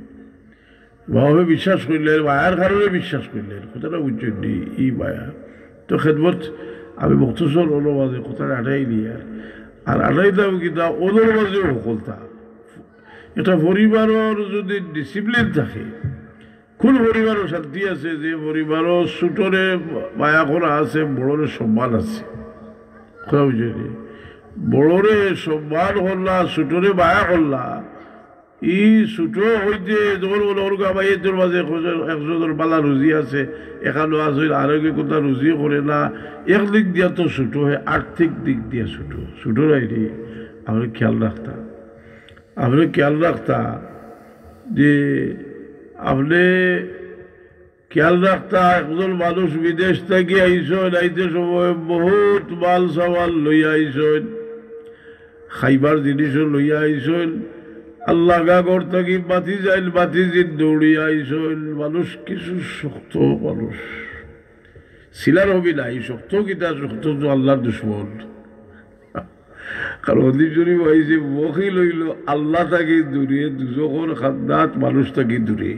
মা বাপে বিশ্বাস করলে, মায়ার কারণে বিশ্বাস করলে, কথাটা বুঝছইন নি? ই মায়া। তো খেদমত, আমি মুখতসর অনো মাঝে কথাটা আটাই নিয়ার। আর আটাইতাম কিতা, অনোর মাঝেও হকলতা। একটা পরিবারর যদি discipline থাকে, কোন পরিবারও শান্তি আছে যে পরিবারও ছোটরে মায়া করা আছে, বড়রে সম্মান আছে? কথা বুঝছইন নি? বড়রে সম্মান করলা, ছোটরে মায়া করলা। ই ছোট হইতে যখন মনে করুক আমার এদের মাঝে একজন, একজনের বালা রুজি আছে, এখানো আছে, আরোগ্য কোনটা রুজি করে না, এক দিক দিয়া তো ছোট হয়, আর্থিক দিক দিয়া ছোট। ছোট নাই রে, আমরা খেয়াল রাখতাম। আপনে খেয়াল রাখতা যে আপনে খেয়াল রাখতা, একজন মানুষ বিদেশ থাকি আইছইন, আইতে সময় বহুত মাল সামান লইয়া আইছইন, খাইবার জিনিসও লইয়া আইছইন। আল্লাহ গা ঘর থাকি বাতি যাইল, বাতি দিন দৌড়িয়া আইছইন। মানুষ কিছু শক্ত মানুষ, সিলার হবি নাই, শক্ত কিতা, শক্ত তো আল্লাহর দুশমন। কারণ হাদিস শরীফ আইছে, বখিল অইল আল্লাহ থাকি দূরে, দুজখর খান্দাত মানুষ থাকি দূরে।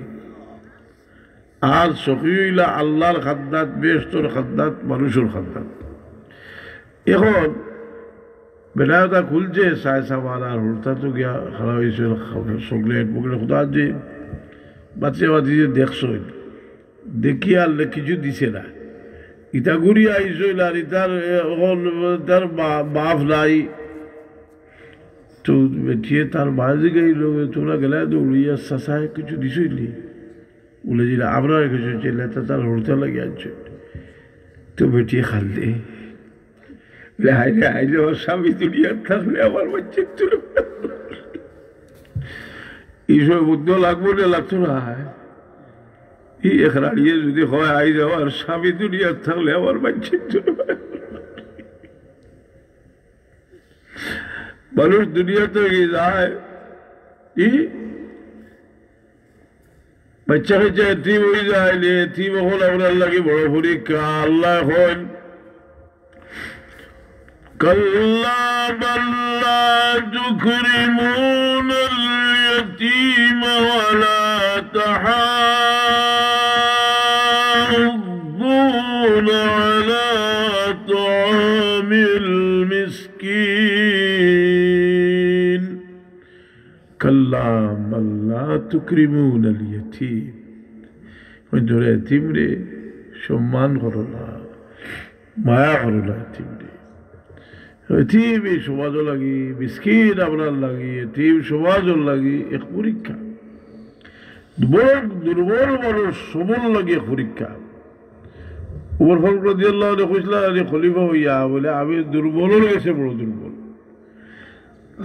আর সখী অইলা আল্লাহর খান্দাত, বেহেস্তর খান্দাত, মানুষর খান্দাত। এখন বেটা ওটা খুলছে, চায় সামান আর হুরুতা তো গিয়া খাড়া অইছে, চকলেট মকলেট, খুদা যে বাচ্চা বাচ্চি যে দেখছইন, দেখি আর লে-, কিছু দিছে না। ইতা ঘুরি আইছইন আর ইতার, এ, অখন তার বা-, বাপ নাই। তো বেটিয়ে তার মা জিগাইল, "তোমরা গেলা দৌড়িয়া চাচায় কিছু দিছইন নি?" বলে যে, "না, আমরা কিছু চাইলে তো তার হরতে লাগে আনছে।" তো বেটিয়ে খান্দে, বলে, "হায় রে, হায় রে, আমার স্বামী দুনিয়াত থাকলে আমার বাচ্চা তুলে।" এই সময় বুদ্ধ লাগবো না, লাগতো না। এই এক রাড়িয়ে যদি হয়, "আই যাও, আর স্বামী দুনিয়াত থাকলে আমার বাচ্চা তুলে।" মানুষ দুনিয়া থাকি যায়, ই বাচ্চা কাচ্চা এতিম অই যায়, লে এতিম অকল আমরার লাগি বড় পরীক্ষা। আল্লায় কইন, "كلا بل لا تكرمون اليتيم ولا تحاضون على طعام المسكين।" كلا بل لا تكرمون اليتيم। ওই ধরে এতিমরে সম্মান করো না, মায়া করো না এতিমরে। এতিম এই সমাজর লাগি, মিসকিন আমরার লাগি, এতিম সমাজর লাগি এক পরীক্ষা। বড় দুর্বল মানুষ সবল লাগি এক পরীক্ষা। উমর ফারুক রাদিয়াল্লাহু আনহু কইছিলা, "আরে খলিফা অইয়া বলে, আমি দুর্বলর গেছে বড় দুর্বল।"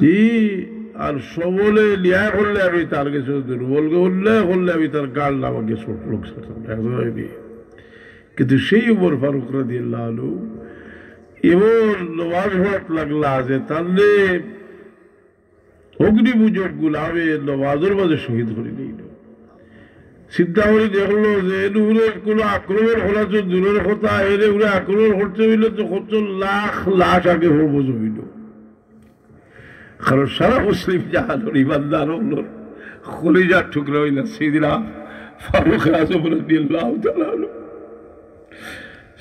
জি, আর সবলে ন্যায় করলে আমি তার গেছে দুর্বল, অন্যায় করলে আমি তার গাল না ভাঙে ছোট লোক ছোট লোক, এক জায়গায় দিয়ে। কিন্তু সেই উমর ফারুক রাদিয়াল্লাহু আনহু এমন নমাজ পড়াত লাগলা যে তানরে অগ্নিপূজক গুলামে নমাজর মাঝে শহীদ করি দিল। চিন্তা করি দেখলো যে এর উপরে কোনো আক্রমণ করা তো দূরের কথা, এর উপরে আক্রমণ করতে হইলে তো কত লাখ লাশ আগে হবো জমিল। কারণ সারা মুসলিম জাহানর ইমানদার অকলর কলিজার টুকরা অইলা সাইয়েদনা ফারুক আজম রাদিয়াল্লাহু তাআলা আনহু।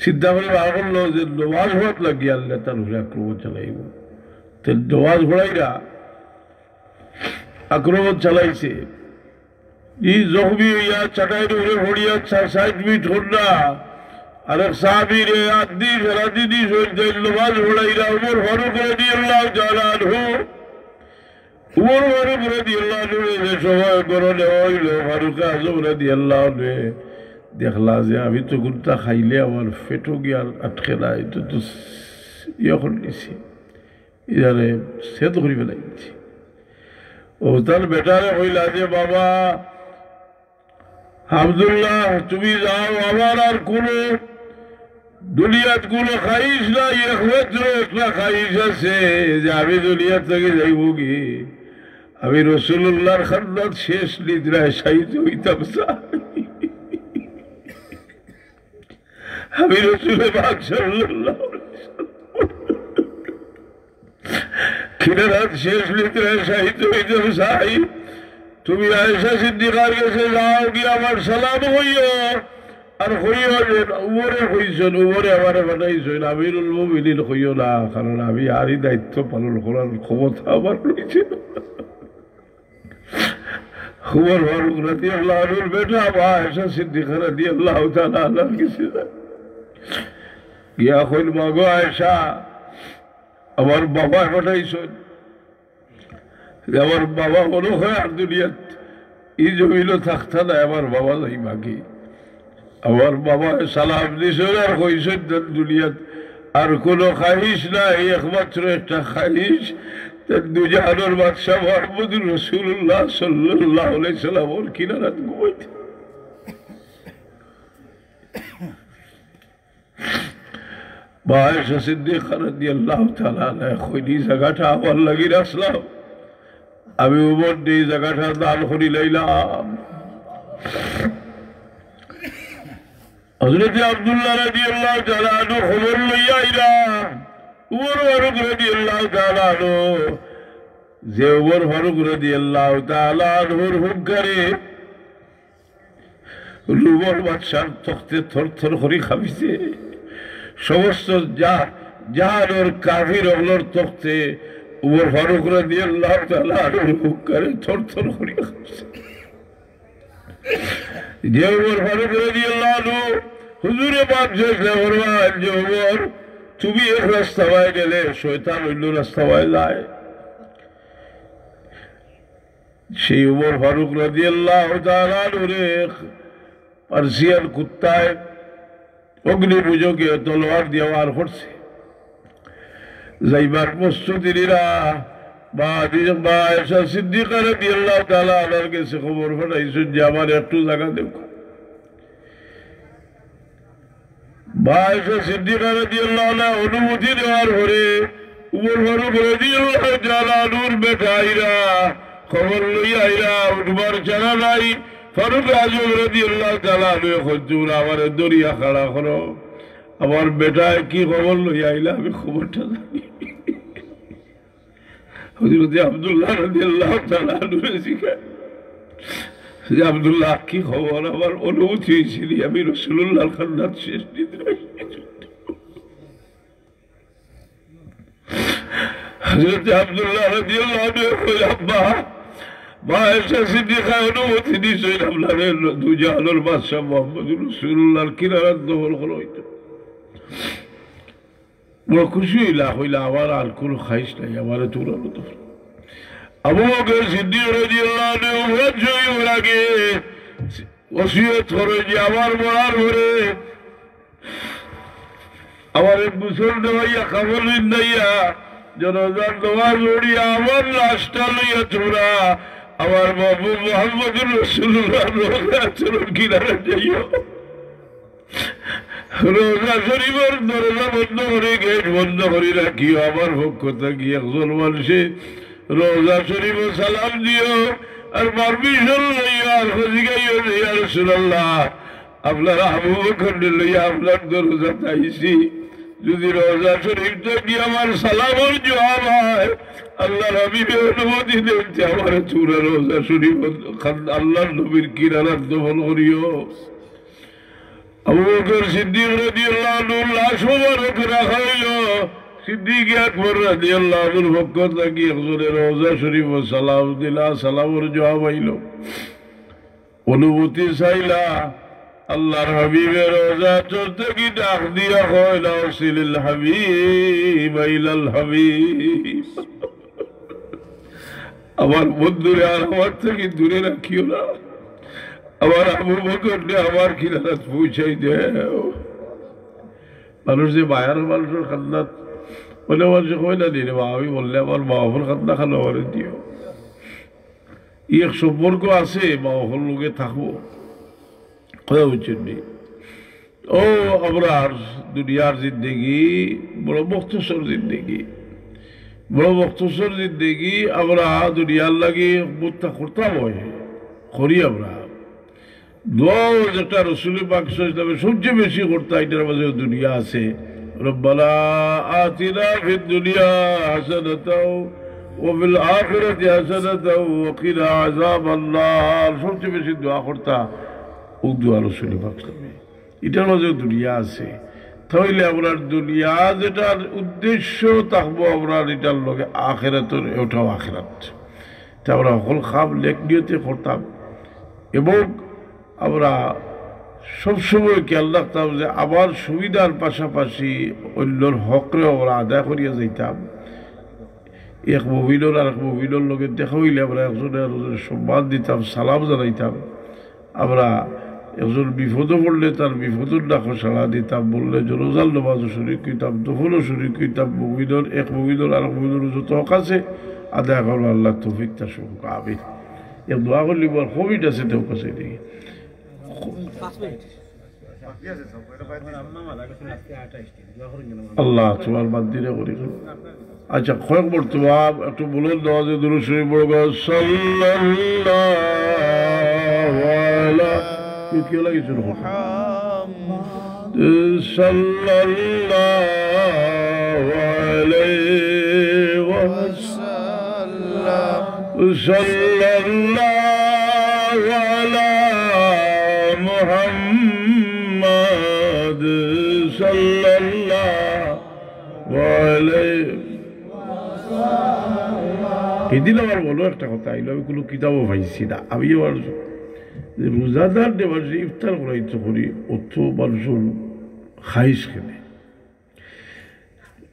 চিন্তা করি বার করলো যে নমাজ পড়াত লাগিয়া আল্লাহ তার উপরে আক্রমণ চালাইব। তে নমাজ পড়াইরা আক্রমণ চালাইছে। ই জখমি অইয়া চাটাইর উপরে পড়িয়া চা-, ষাইট মিনিট হন্না। আর এক সাহাবীরে আত দি ফেলা দি দি শহীদ অইল, নমাজ পড়াইরা উমর ফারুক রাদিয়াল্লাহু তাআলা আনহু। উমর ফারুক রাদিয়াল্লাহু আনহু যে সময় ঘরো নেওয়া অইল, ফারুক আজম রাদিয়াল্লাহু আনহু দেখলা যে আমি তো গুন্তা খাইলে আমার পেটো গিয়া আটকে না, এটা তো ইয়ে করে নিছি। ইয়ারে ছেদ করি ফেলাইছি। ও তার বেটারে কইলা যে, "বাবা আব্দুল্লাহ, তুমি যাও, আমার আর কোনো দুনিয়াত কোনো খাইশ নাই, একমাত্র একটা খাইশ আছে যে আমি দুনিয়াত থাকি যাইব কি, আমি রাসূলুল্লাহর খান্দাত শেষ নিদ্রায় শায়িত হইতাম চাই।" আমি রসুলে পাক সাল্লাল্লাহু আলাইহি ওয়াসাল্লাম কিনারাত শেষ নিদ্রায় শায়িত অইতাম চাই। তুমি আয়েশা সিদ্দিকার গেছে যাও, গিয়া আমার সালাম কইও, আর কইও যে উমরে কইছইন, উমরে আমারে পাঠাইছইন, আমিরুল মুমিনিন কইও না, কারণ আমি আরই দায়িত্ব পালন করার ক্ষমতা আমার রইছে না। উমর ফারুক রাদিয়াল্লাহু আনহুর বেটা আবু আয়েশা সিদ্দিকা রাদিয়াল্লাহু তাআলা আনহার গেছে যায়। গিয়া কইল, "মাগো আয়েশা, আমার বাবায় পাঠাইছইন।" আমার বাবা মনো অয় আর দুনিয়াত ই জমিনো থাকতা নায়, আমার বাবা যাইবা গি। আমার বাবায় সালাম দিছইন আর কইছইন, তান দুনিয়াত আর কুনু খাহিশ নাই, একমাত্র একটা খাহিশ, তান দুজাহানর বাদশা মুহাম্মদুর রাসূলুল্লাহ সাল্লাল্লাহু আলাইহি ওয়াসাল্লামর কিনারাত ঘুমাইতা। মা আয়েশা সিদ্দিকা রাদিয়াল্লাহু তাআলা আনহা কইন, "ই জাগাটা আমার লাগি রাখলাম, আমি উমররে ই জাগাটা দান করিলাইলাম।" হযরতে আব্দুল্লাহ রাদিয়াল্লাহু তাআলা আনহু খবর লইয়া আইরা, উমর ফারুক রাদিয়াল্লাহু তাআলা আনহু, যে উমর ফারুক রাদিয়াল্লাহু তাআলা আনহুর হুঙ্কারে রোমর বাদশার তখতে থরথর করি কাঁপিছে। সমস্ত জা-, জাহানর কাফির অকলর তখতে উমর ফারুক রাদিয়াল্লাহু তাআলা আনহুর হুঙ্কারে থরথর করি কাঁপিছে। যে উমর ফারুক রাদিয়াল্লাহু আনহু হুজুরে পাক শেষ ফরমাইন যে, "উমর, তুমি এক রাস্তা বায় গেলে, শয়তান অইন্য রাস্তা বায় যায়।" সেই উমর ফারুক রাদিয়াল্লাহু তাআলা আনহুরে এক পার্সিয়ান কুত্তায় অগ্নিপূজকে তলোয়ার দিয়া ওয়ার করছে। যাইবার প্রস্তুতি নিরা, মা আদি-, মা আয়েশা সিদ্দিকা রাদিয়াল্লাহু তাআলা আনহার গেছে খবর পাঠাইছইন যে, "আমারে একটু জাগা দেউক্কা।" মা আয়েশা সিদ্দিকা রাদিয়াল্লাহু আনহা অনুমতি দেওয়ার পরে উমর ফারুক রাদিয়াল্লাহু তাআলা আনহুর বেটা আইরা, খবর লইয়া আইরা, উঠবার চারা নাই। ফারুক আজম রাদিয়াল্লাহু তাআলা আনহু কইন, "আমারে ধরিয়া খাড়া করো, আমার বেটায় কি খবর লইয়া আইলা, আমি খবরটা জানি।" হযরতে আব্দুল্লাহ রাদিয়াল্লাহু তাআলা আনহুরে জিগায় যে, "আব্দুল্লাহ, কি খবর? আমার অনুমতি অইছে নি, আমি রাসূলুল্লাহর কান্দাত শেষ নিদ্রায়।" হযরতে আব্দুল্লাহ রাদিয়াল্লাহু আনহু কইন, "আব্বা, মা আয়েশা সিদ্দিকায় অনুমতি দিছইন আপনারে দুজাহানর বাদশা মুহাম্মদুর রাসূলুল্লাহর কিনারাত দফন করা অইতো।" বড় খুশি অইলা, কইলা, "আমার আর কুনু খাহিশ নাই, আমারে তুমরার মতো।" আবু বকর সিদ্দিক রাদিয়াল্লাহু আনহু ওফাত অইবার আগে ওসিয়ত করইন যে, "আমার মরার পরে আমারে গোসল দেওয়াইয়া, কাফন পিন্দাইয়া, জানাজার নামাজ পড়িয়া আমার লাশটা লইয়া তুমরা আমার মাহবুব মুহাম্মদুর রাসূলুল্লাহর রওজা শরীফর কিনারাত যাইও।" রওজা শরীফর দরজা বন্ধ করি, গেট বন্ধ করি রাখিও। আমার পক্ষ থাকি একজন মানষে রওজা শরীফো সালাম দিও, আর permission লইও, আর জিগাইও যে, "ইয়া রাসূলুল্লাহ, আপনার আবু বকররে লইয়া আপনার দরজাত আইছি, যদি রওজা শরীফ থাকি আমার সালামর জুয়াব অয়, আল্লাহর হাবিবে অনুমতি দেইন, তে আমারে তুমরা রওজা শরীফো আল্লাহর নবীর কিনারাত দফন করিও।" আবু বকর সিদ্দিক রাদিয়াল্লাহু আনহুর লাশ মোবারক রাখা অইলো। সিদ্দিক আকবর রাদিয়াল্লাহু আনহুর পক্ষ থাকি একজনে রওজা শরীফো সালাম দিলা, সালামর জুয়াব আইলো। অনুমতি চাইলা, আল্লাহর হাবিবে রওজা শরীফ থাকি ডাক দিয়া কইলা, "ওসিলিল হাবিব ইলাল হাবিব।" আমার বন্ধুরে আর আমার থাকি দূরে রাখিও না। আমার আবু বকররে আমার কিনারাত পৌঁছাই দেও। মানুষ যে মায়ার মানুষর কান্দাত, অইলে মানষে কয় না নি রে বা, আমি মরলে আমার মা বাফর কান্দা খান আমারে দিও। ই এক সম্পর্ক আছে, মা বাফর লগে থাকবো। কথা বুঝছইন নি? ও, আমরার দুনিয়ার জিন্দেগি বড় মুখতসর জিন্দেগি, বড় মুখতসর জিন্দেগি। আমরা দুনিয়ার লাগি মুত্তা করতাম অয়, করি আমরা। দোয়াও যেটা রসুল পাক সাল্লাল্লাহু আলাইহি ওয়াসাল্লামে সবচেয়ে বেশি করতা, এটার মাঝে দুনিয়া আছে। রব্বানা আতিনা ফিদ দুনিয়া হাসানাতাও ওয়া ফিল আখিরাতি হাসানাতাও ওয়া কিনা আযাবান নার। সবচেয়ে বেশি দোয়া করতা ও দোয়া রসুল পাক সাল্লাল্লাহু আলাইহি ওয়াসাল্লামে। এটার মাঝে দুনিয়া আছে। তাহলে আমরার দুনিয়া যেটার উদ্দেশ্য থাকবো, আমরার এটার লগে আখেরাতর, ওটাও আখেরাত। তে আমরা হকল কাম নেক নিয়তে করতাম এবং আমরা সবসময় খেয়াল রাখতাম যে আমার সুবিধার পাশাপাশি অন্যর হকরে আমরা আদায় করিয়া যাইতাম। এক মুমিনর আর এক মুমিনর লগে দেখা অইলে আমরা একজনে আরজনরে সম্মান দিতাম, সালাম জানাইতাম। আমরা একজন বিপদো পড়লে তার বিপদর ডাকো সাড়া দিতাম, বললে জনাজার নামাজও শরিক অইতাম, দফনও শরিক অইতাম, মুমিনর, এক মুমিনর আর এক মুমিনর যত হক আছে আদায় করবার আল্লাহ তৌফিক দান করুক, আমিন। এক দোয়া করলি বল, কবিট আছে তেও কাছে দেখি। আল্লাহ তোমার বান্দিরে করি। আচ্ছা, কয়েক মর্তবা একটু বুলন্দ আওয়াজে দুরূদ শরিফ পড়ো গো। সাল্লাল্লাহু আলা, কি, কি লাগিছে রে? সাল্লাল্লাহু আলাইহি ওয়াসাল্লাম। সাল্লাল্লাহু আলা মুহাম্মদ সাল্লাল্লাহু আলাইহি। এদিন আমার মনো একটা কথা আইলো, আমি কুনু কিতাবো পাইছি না। আমি আমার যে রোজাদার যে মানষে ইফতার করাইতো করি, অত মানষর খাইশ কেনে।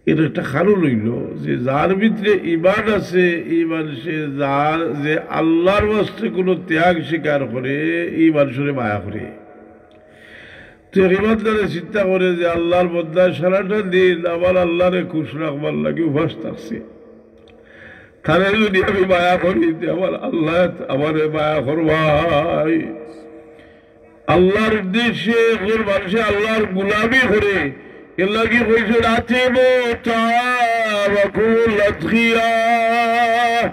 এর একটা কারণ অইলো যে যার ভিতরে ইমান আছে, ই মানষে যার, যে আল্লাহর ওয়াস্তে কুনু ত্যাগ স্বীকার করে, ই মানষরে মায়া করে। তো এক ইমানদারে চিন্তা করে যে আল্লাহর বন্দা সারাটা দিন আমার আল্লাহরে খুশ রাখবার লাগি উপাস থাকছে, তারে যদি আমি মায়া করি, তে আমার আল্লায় আমারে মায়া করবায়। আল্লাহর উদ্দেশ্যে একজন মানষে আল্লাহর গোলামি করে, এর লাগি কইছে, "আতিমু তাআমাকুমুল আতকিয়া।"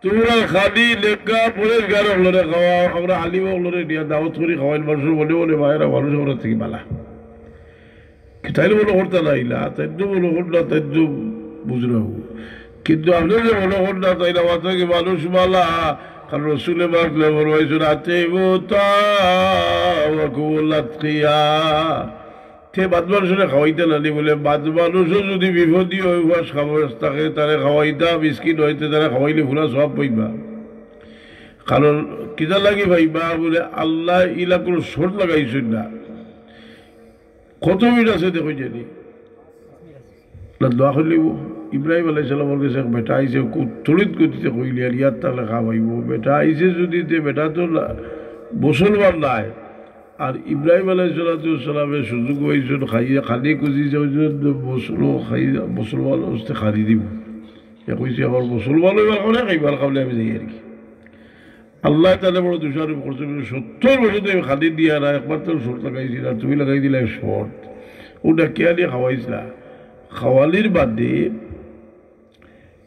তোমরা খালি নেককার পরেজগার অকলরে খাওয়াও, আমরা আলিম অকলরে নিয়া দাওয়াত করি খাওয়াইন, মানষর মনে মনে মায়েরা মানুষ আমরা থাকি বালা। তাইন মনো করতা নাইলা, তাইন তো মনো করলা, তাইন তো বুঝরা অইবো। কিন্তু আপনে যে মনো করলা, তাইন আমার থাকি মানুষ বালা, কারণ রসুলে পাকে ফরমাইছইন, "আতিমু তাআমাকুমুল আতকিয়া।" তে বাদ মানুষরে খাওয়াইতা নানি বুলে, বাদ মানুষও যদি বিপদি অয়, উপাস খাবাস থাকে, তারে খাওয়াইতা, মিসকিন অইতে তারে খাওয়াইলে পুরা সওয়াব পাইবা। কারণ কিতা লাগি পাইবা বুলে, আল্লায় ইলা কুনু শর্ত লাগাইছইন না। কত মিনিট আছে দেখো জানি। না, দোয়া করলে ইব্রাহিম আলাইহিস সালামর গেছে এক বেটা আইছে, খুব তড়িৎ গতিতে কইলে, আর ইয়ার তাহলে খাওয়াইবো। বেটা আইছে যদি তে বেটা তো না-, মুসলমান নায়। আর ইব্রাহিম আলাইহিস সালাতু ওয়াস সালামে সুযোগ পাইছইন, খাইয়া খানি খুঁজি যাইছইন, মুসলমান খাই, মুসলমান অবস্থা খানি দিব। এ কইছে, "আমার মুসলমান অইবার কারণে খাইবার কারণে আমি যাই আর কি।" আল্লায় তারে বড় দোষারোপ করছইন, "সত্তর বছর ধরি খানি দিয়া না, একবার তো শর্ত লাগাইছি না, তুমি লাগাই দিলায় শর্ত।" ও ডাকিয়া আনিয়া খাওয়াইছলা। খাওয়ানির বাদে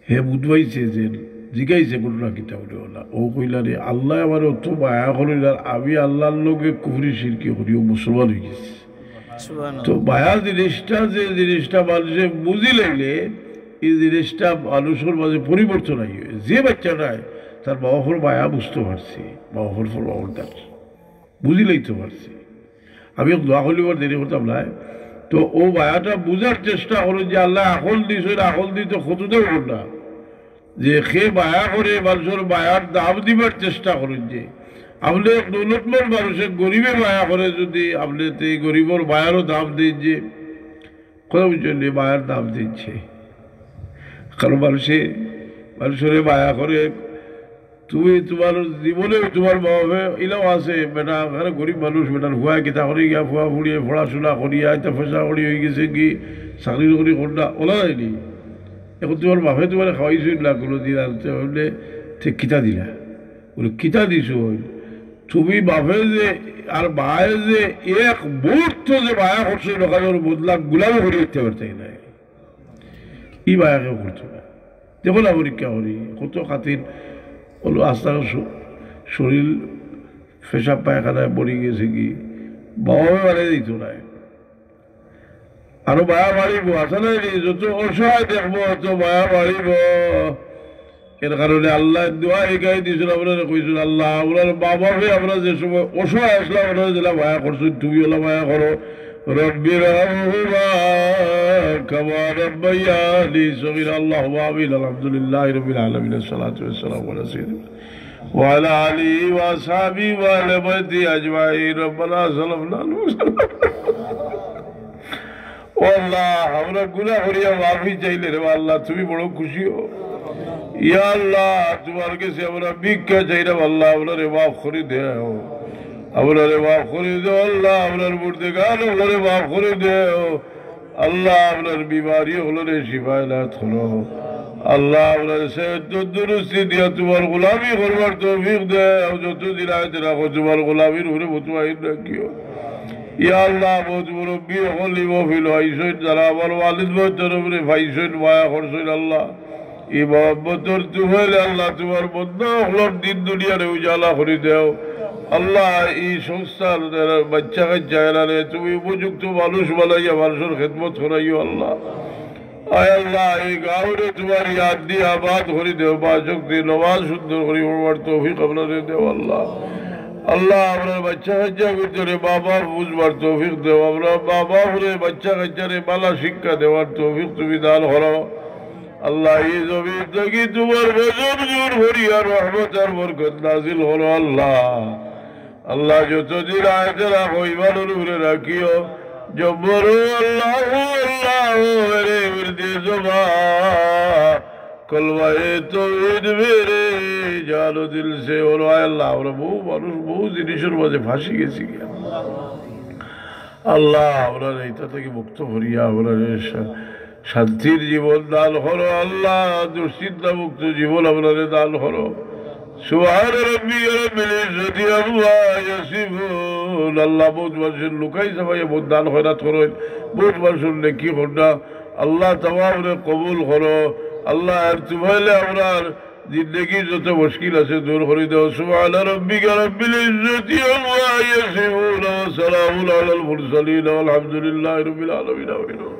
হে বুঝ পাইছে যে, জিগাইছে ঘটনা কিতা বুলে ওলা। ও কইলা রে, "আল্লায় আমারে অত মায়া করইন আর আমি আল্লাহর লগে কুফরি শিরকি করি, ও মুসলমান অইগেছি।" সুবহানাল্লাহ। তো মায়া জিনিসটা, যে জিনিসটা মানষে বুঝি লাইলে, ই জিনিসটা মানষর মাঝে পরিবর্তন আইয়ে। যে বাচ্চাটায় তার মা বাফর মায়া বুঝতো পারছে, মা বাফর ফরমাবরদার বুঝি লাইতো পারছে। আমি এক দোয়া করলে আর দেরি করতাম নায়। তো ও মায়াটা বুঝার চেষ্টা করো যে আল্লায় আকল দিছইন, আকল দিতে কতটা করলা। যে হে মায়া করে, মানষর মায়ার দাম দিবার চেষ্টা করইন যে। আপনে এক দৌলতমন্দ মানষে গরিবে মায়া করে, যদি আপনে তে ই গরিবর মায়ারও দাম দেইন যে, কথা বুঝছইন নি, মায়ার দাম দেইন যে। কারণ মানষে, মানষরে মায়া করে, তুমি তুমার জীবনে তুমার মা বাফে ইলাও আছে, বেটা, আরে গরিব মানুষ, বেটার ফুয়া কিতা করি গিয়া, ফুয়া ফুড়িয়ে পড়াশুনা করিয়া, ইতা পয়সা করি অইগেছে কি, চাকরি নকরি করলা, ওলা যায়নি। এখন তুমার বাফে তুমারে খাওয়াইছইন না কুনুদিন, আর তে অইলে তে কিতা দিলা? বুলে, "কিতা দিছইন? তুমি বাফে যে আর মায়ে যে এক মুহূর্ত যে মায়া করছইন, ওখানর বদলা গুলামি করি দিতে পারতায় নায়।" ই মায়া কেউ করতো না। দেখো না পরীক্ষা করি, কত খাতির অইলো, আস্তা শ-, শরীর পেশাব পায়খানায় পড়ি গেছে কি, বাবায় বারে দিত নাই। আরো মায়া বাড়িব, আছে না নি? যত অসহায় দেখবো, অত মায়া বাড়িব। এর কারণে আল্লায় দোয়া হিকাই দিছইন, আমরারে কইছইন, "আল্লাহ, আমরার মা বাপে আমরা যে সময় অসহায় আছলাম, আমরারে যেলা মায়া করছইন, তুমি অলা মায়া করো।" রব্বির হামহুমা কামা রাব্বায়ানি সগীরা। আল্লাহুম্মা আমিন। আলহামদুলিল্লাহি রাব্বিল আলামিন। আসসালাতু ওয়াসসালামু আলা সাইয়্যিদিনা ওয়া আলা আলিহি ওয়া আসহাবিহি ওয়া আহলি বাইতিহি আজমাইন। রব্বানা যালামনা আনফুসানা। ও আল্লাহ, আমরা গুনাহ করিয়া মাফি চাইলে রে আল্লাহ, তুমি বড় খুশি অও। ইয়া আল্লাহ, তুমার গেছে আমরা ভিক্ষা চাইরাম আল্লাহ, আমরারে মাফ করি দেও। আমরারে মাফ করি দেও আল্লাহ, আমরার মুর্দেগান অকলরে মাফ করি দেও। আল্লাহ, আমরার বিমারি অকলরে শিফা এনায়েত করো। আল্লাহ, আমরারে সেহত তন্দুরুস্তি দিয়া তুমার গোলামি করবার তৌফিক দেও। যতদিন হায়াত রাখো, তুমার গোলামির উপরে মুতমাইন রাখিও। ইয়া আল্লাহ, বউত মুরব্বি অকল ই মহফিলো আইছইন, যারা আমার ওয়ালিদ বউত তরফরে পাইছইন, মায়া করছইন আল্লাহ। ই মহব্বতর তুফাইলে আল্লাহ তুমার বন্দা অকলর দিন দুনিয়ারে উজালা করি দেও। আল্লাহ, ই সংস্থার যারা বাচ্চা কাচ্চা এরারে তুমি উপযুক্ত মানুষ বানাইয়া মানুষর খেদমত করাইও আল্লাহ। আয় আল্লাহ, ই গাঁওরে তুমার ইয়াদ দিয়া আবাদ করি দেও, পাঁচ ওয়াক্ত নমাজ সুন্দর করি পড়বার তৌফিক আমরারে দেও আল্লাহ। আল্লাহ, আমরার বাচ্চা কাচ্চা ভিতরে মা বাপ বুঝবার তৌফিক দেও, আমরার মা বাপরে বাচ্চা কাচ্চারে ভালা শিক্ষা দেওয়ার তৌফিক তুমি দান করো। আল্লাহ, ই জমিন থাকি তুমার গজব দূর করিয়া রহমত আর বরকত নাজিল করো আল্লাহ। আল্লাহ, যতদিন হায়াত রাখো ইমানর উপরে রাখিও। জব্বর আল্লাহ, আল্লাহ, মেরে মুর্দে জবান, কলমায়ে তৌহিদ মেরে জান ও দিল সে। ও আয় আল্লাহ, আমরা বহু মানুষ বহু জিনিসর মাঝে ফাঁসি গেছি গিয়া। আল্লাহ, আমরারে ইতা থাকি মুক্ত করিয়া আমরারে শা-, শান্তির জীবন দান করো আল্লাহ, দুশ্চিন্তা মুক্ত জীবন আমরারে দান করো। সুবহান রাব্বিকা রাব্বিল ইজ্জতি আম্মা ইয়াসিফুন। আল্লাহ, বউত মানুষে লুকাই ছাপাইয়া বউত দান খয়রাত করইন, বউত মানুষর নেকি কররা। আল্লাহ, তামামরে কবুল করো। আল্লাহ, এর তুফাইলে আমরার জিন্দেগির যত মুশকিল আছে দূর করি দেও। সুবহান রাব্বিকা রাব্বিল ইজ্জতি আম্মা ইয়াসিফুন ওয়া সালামুন আলাল মুরসালিন ওয়াল হামদুলিল্লাহি রাব্বিল আলামিন। আমিন।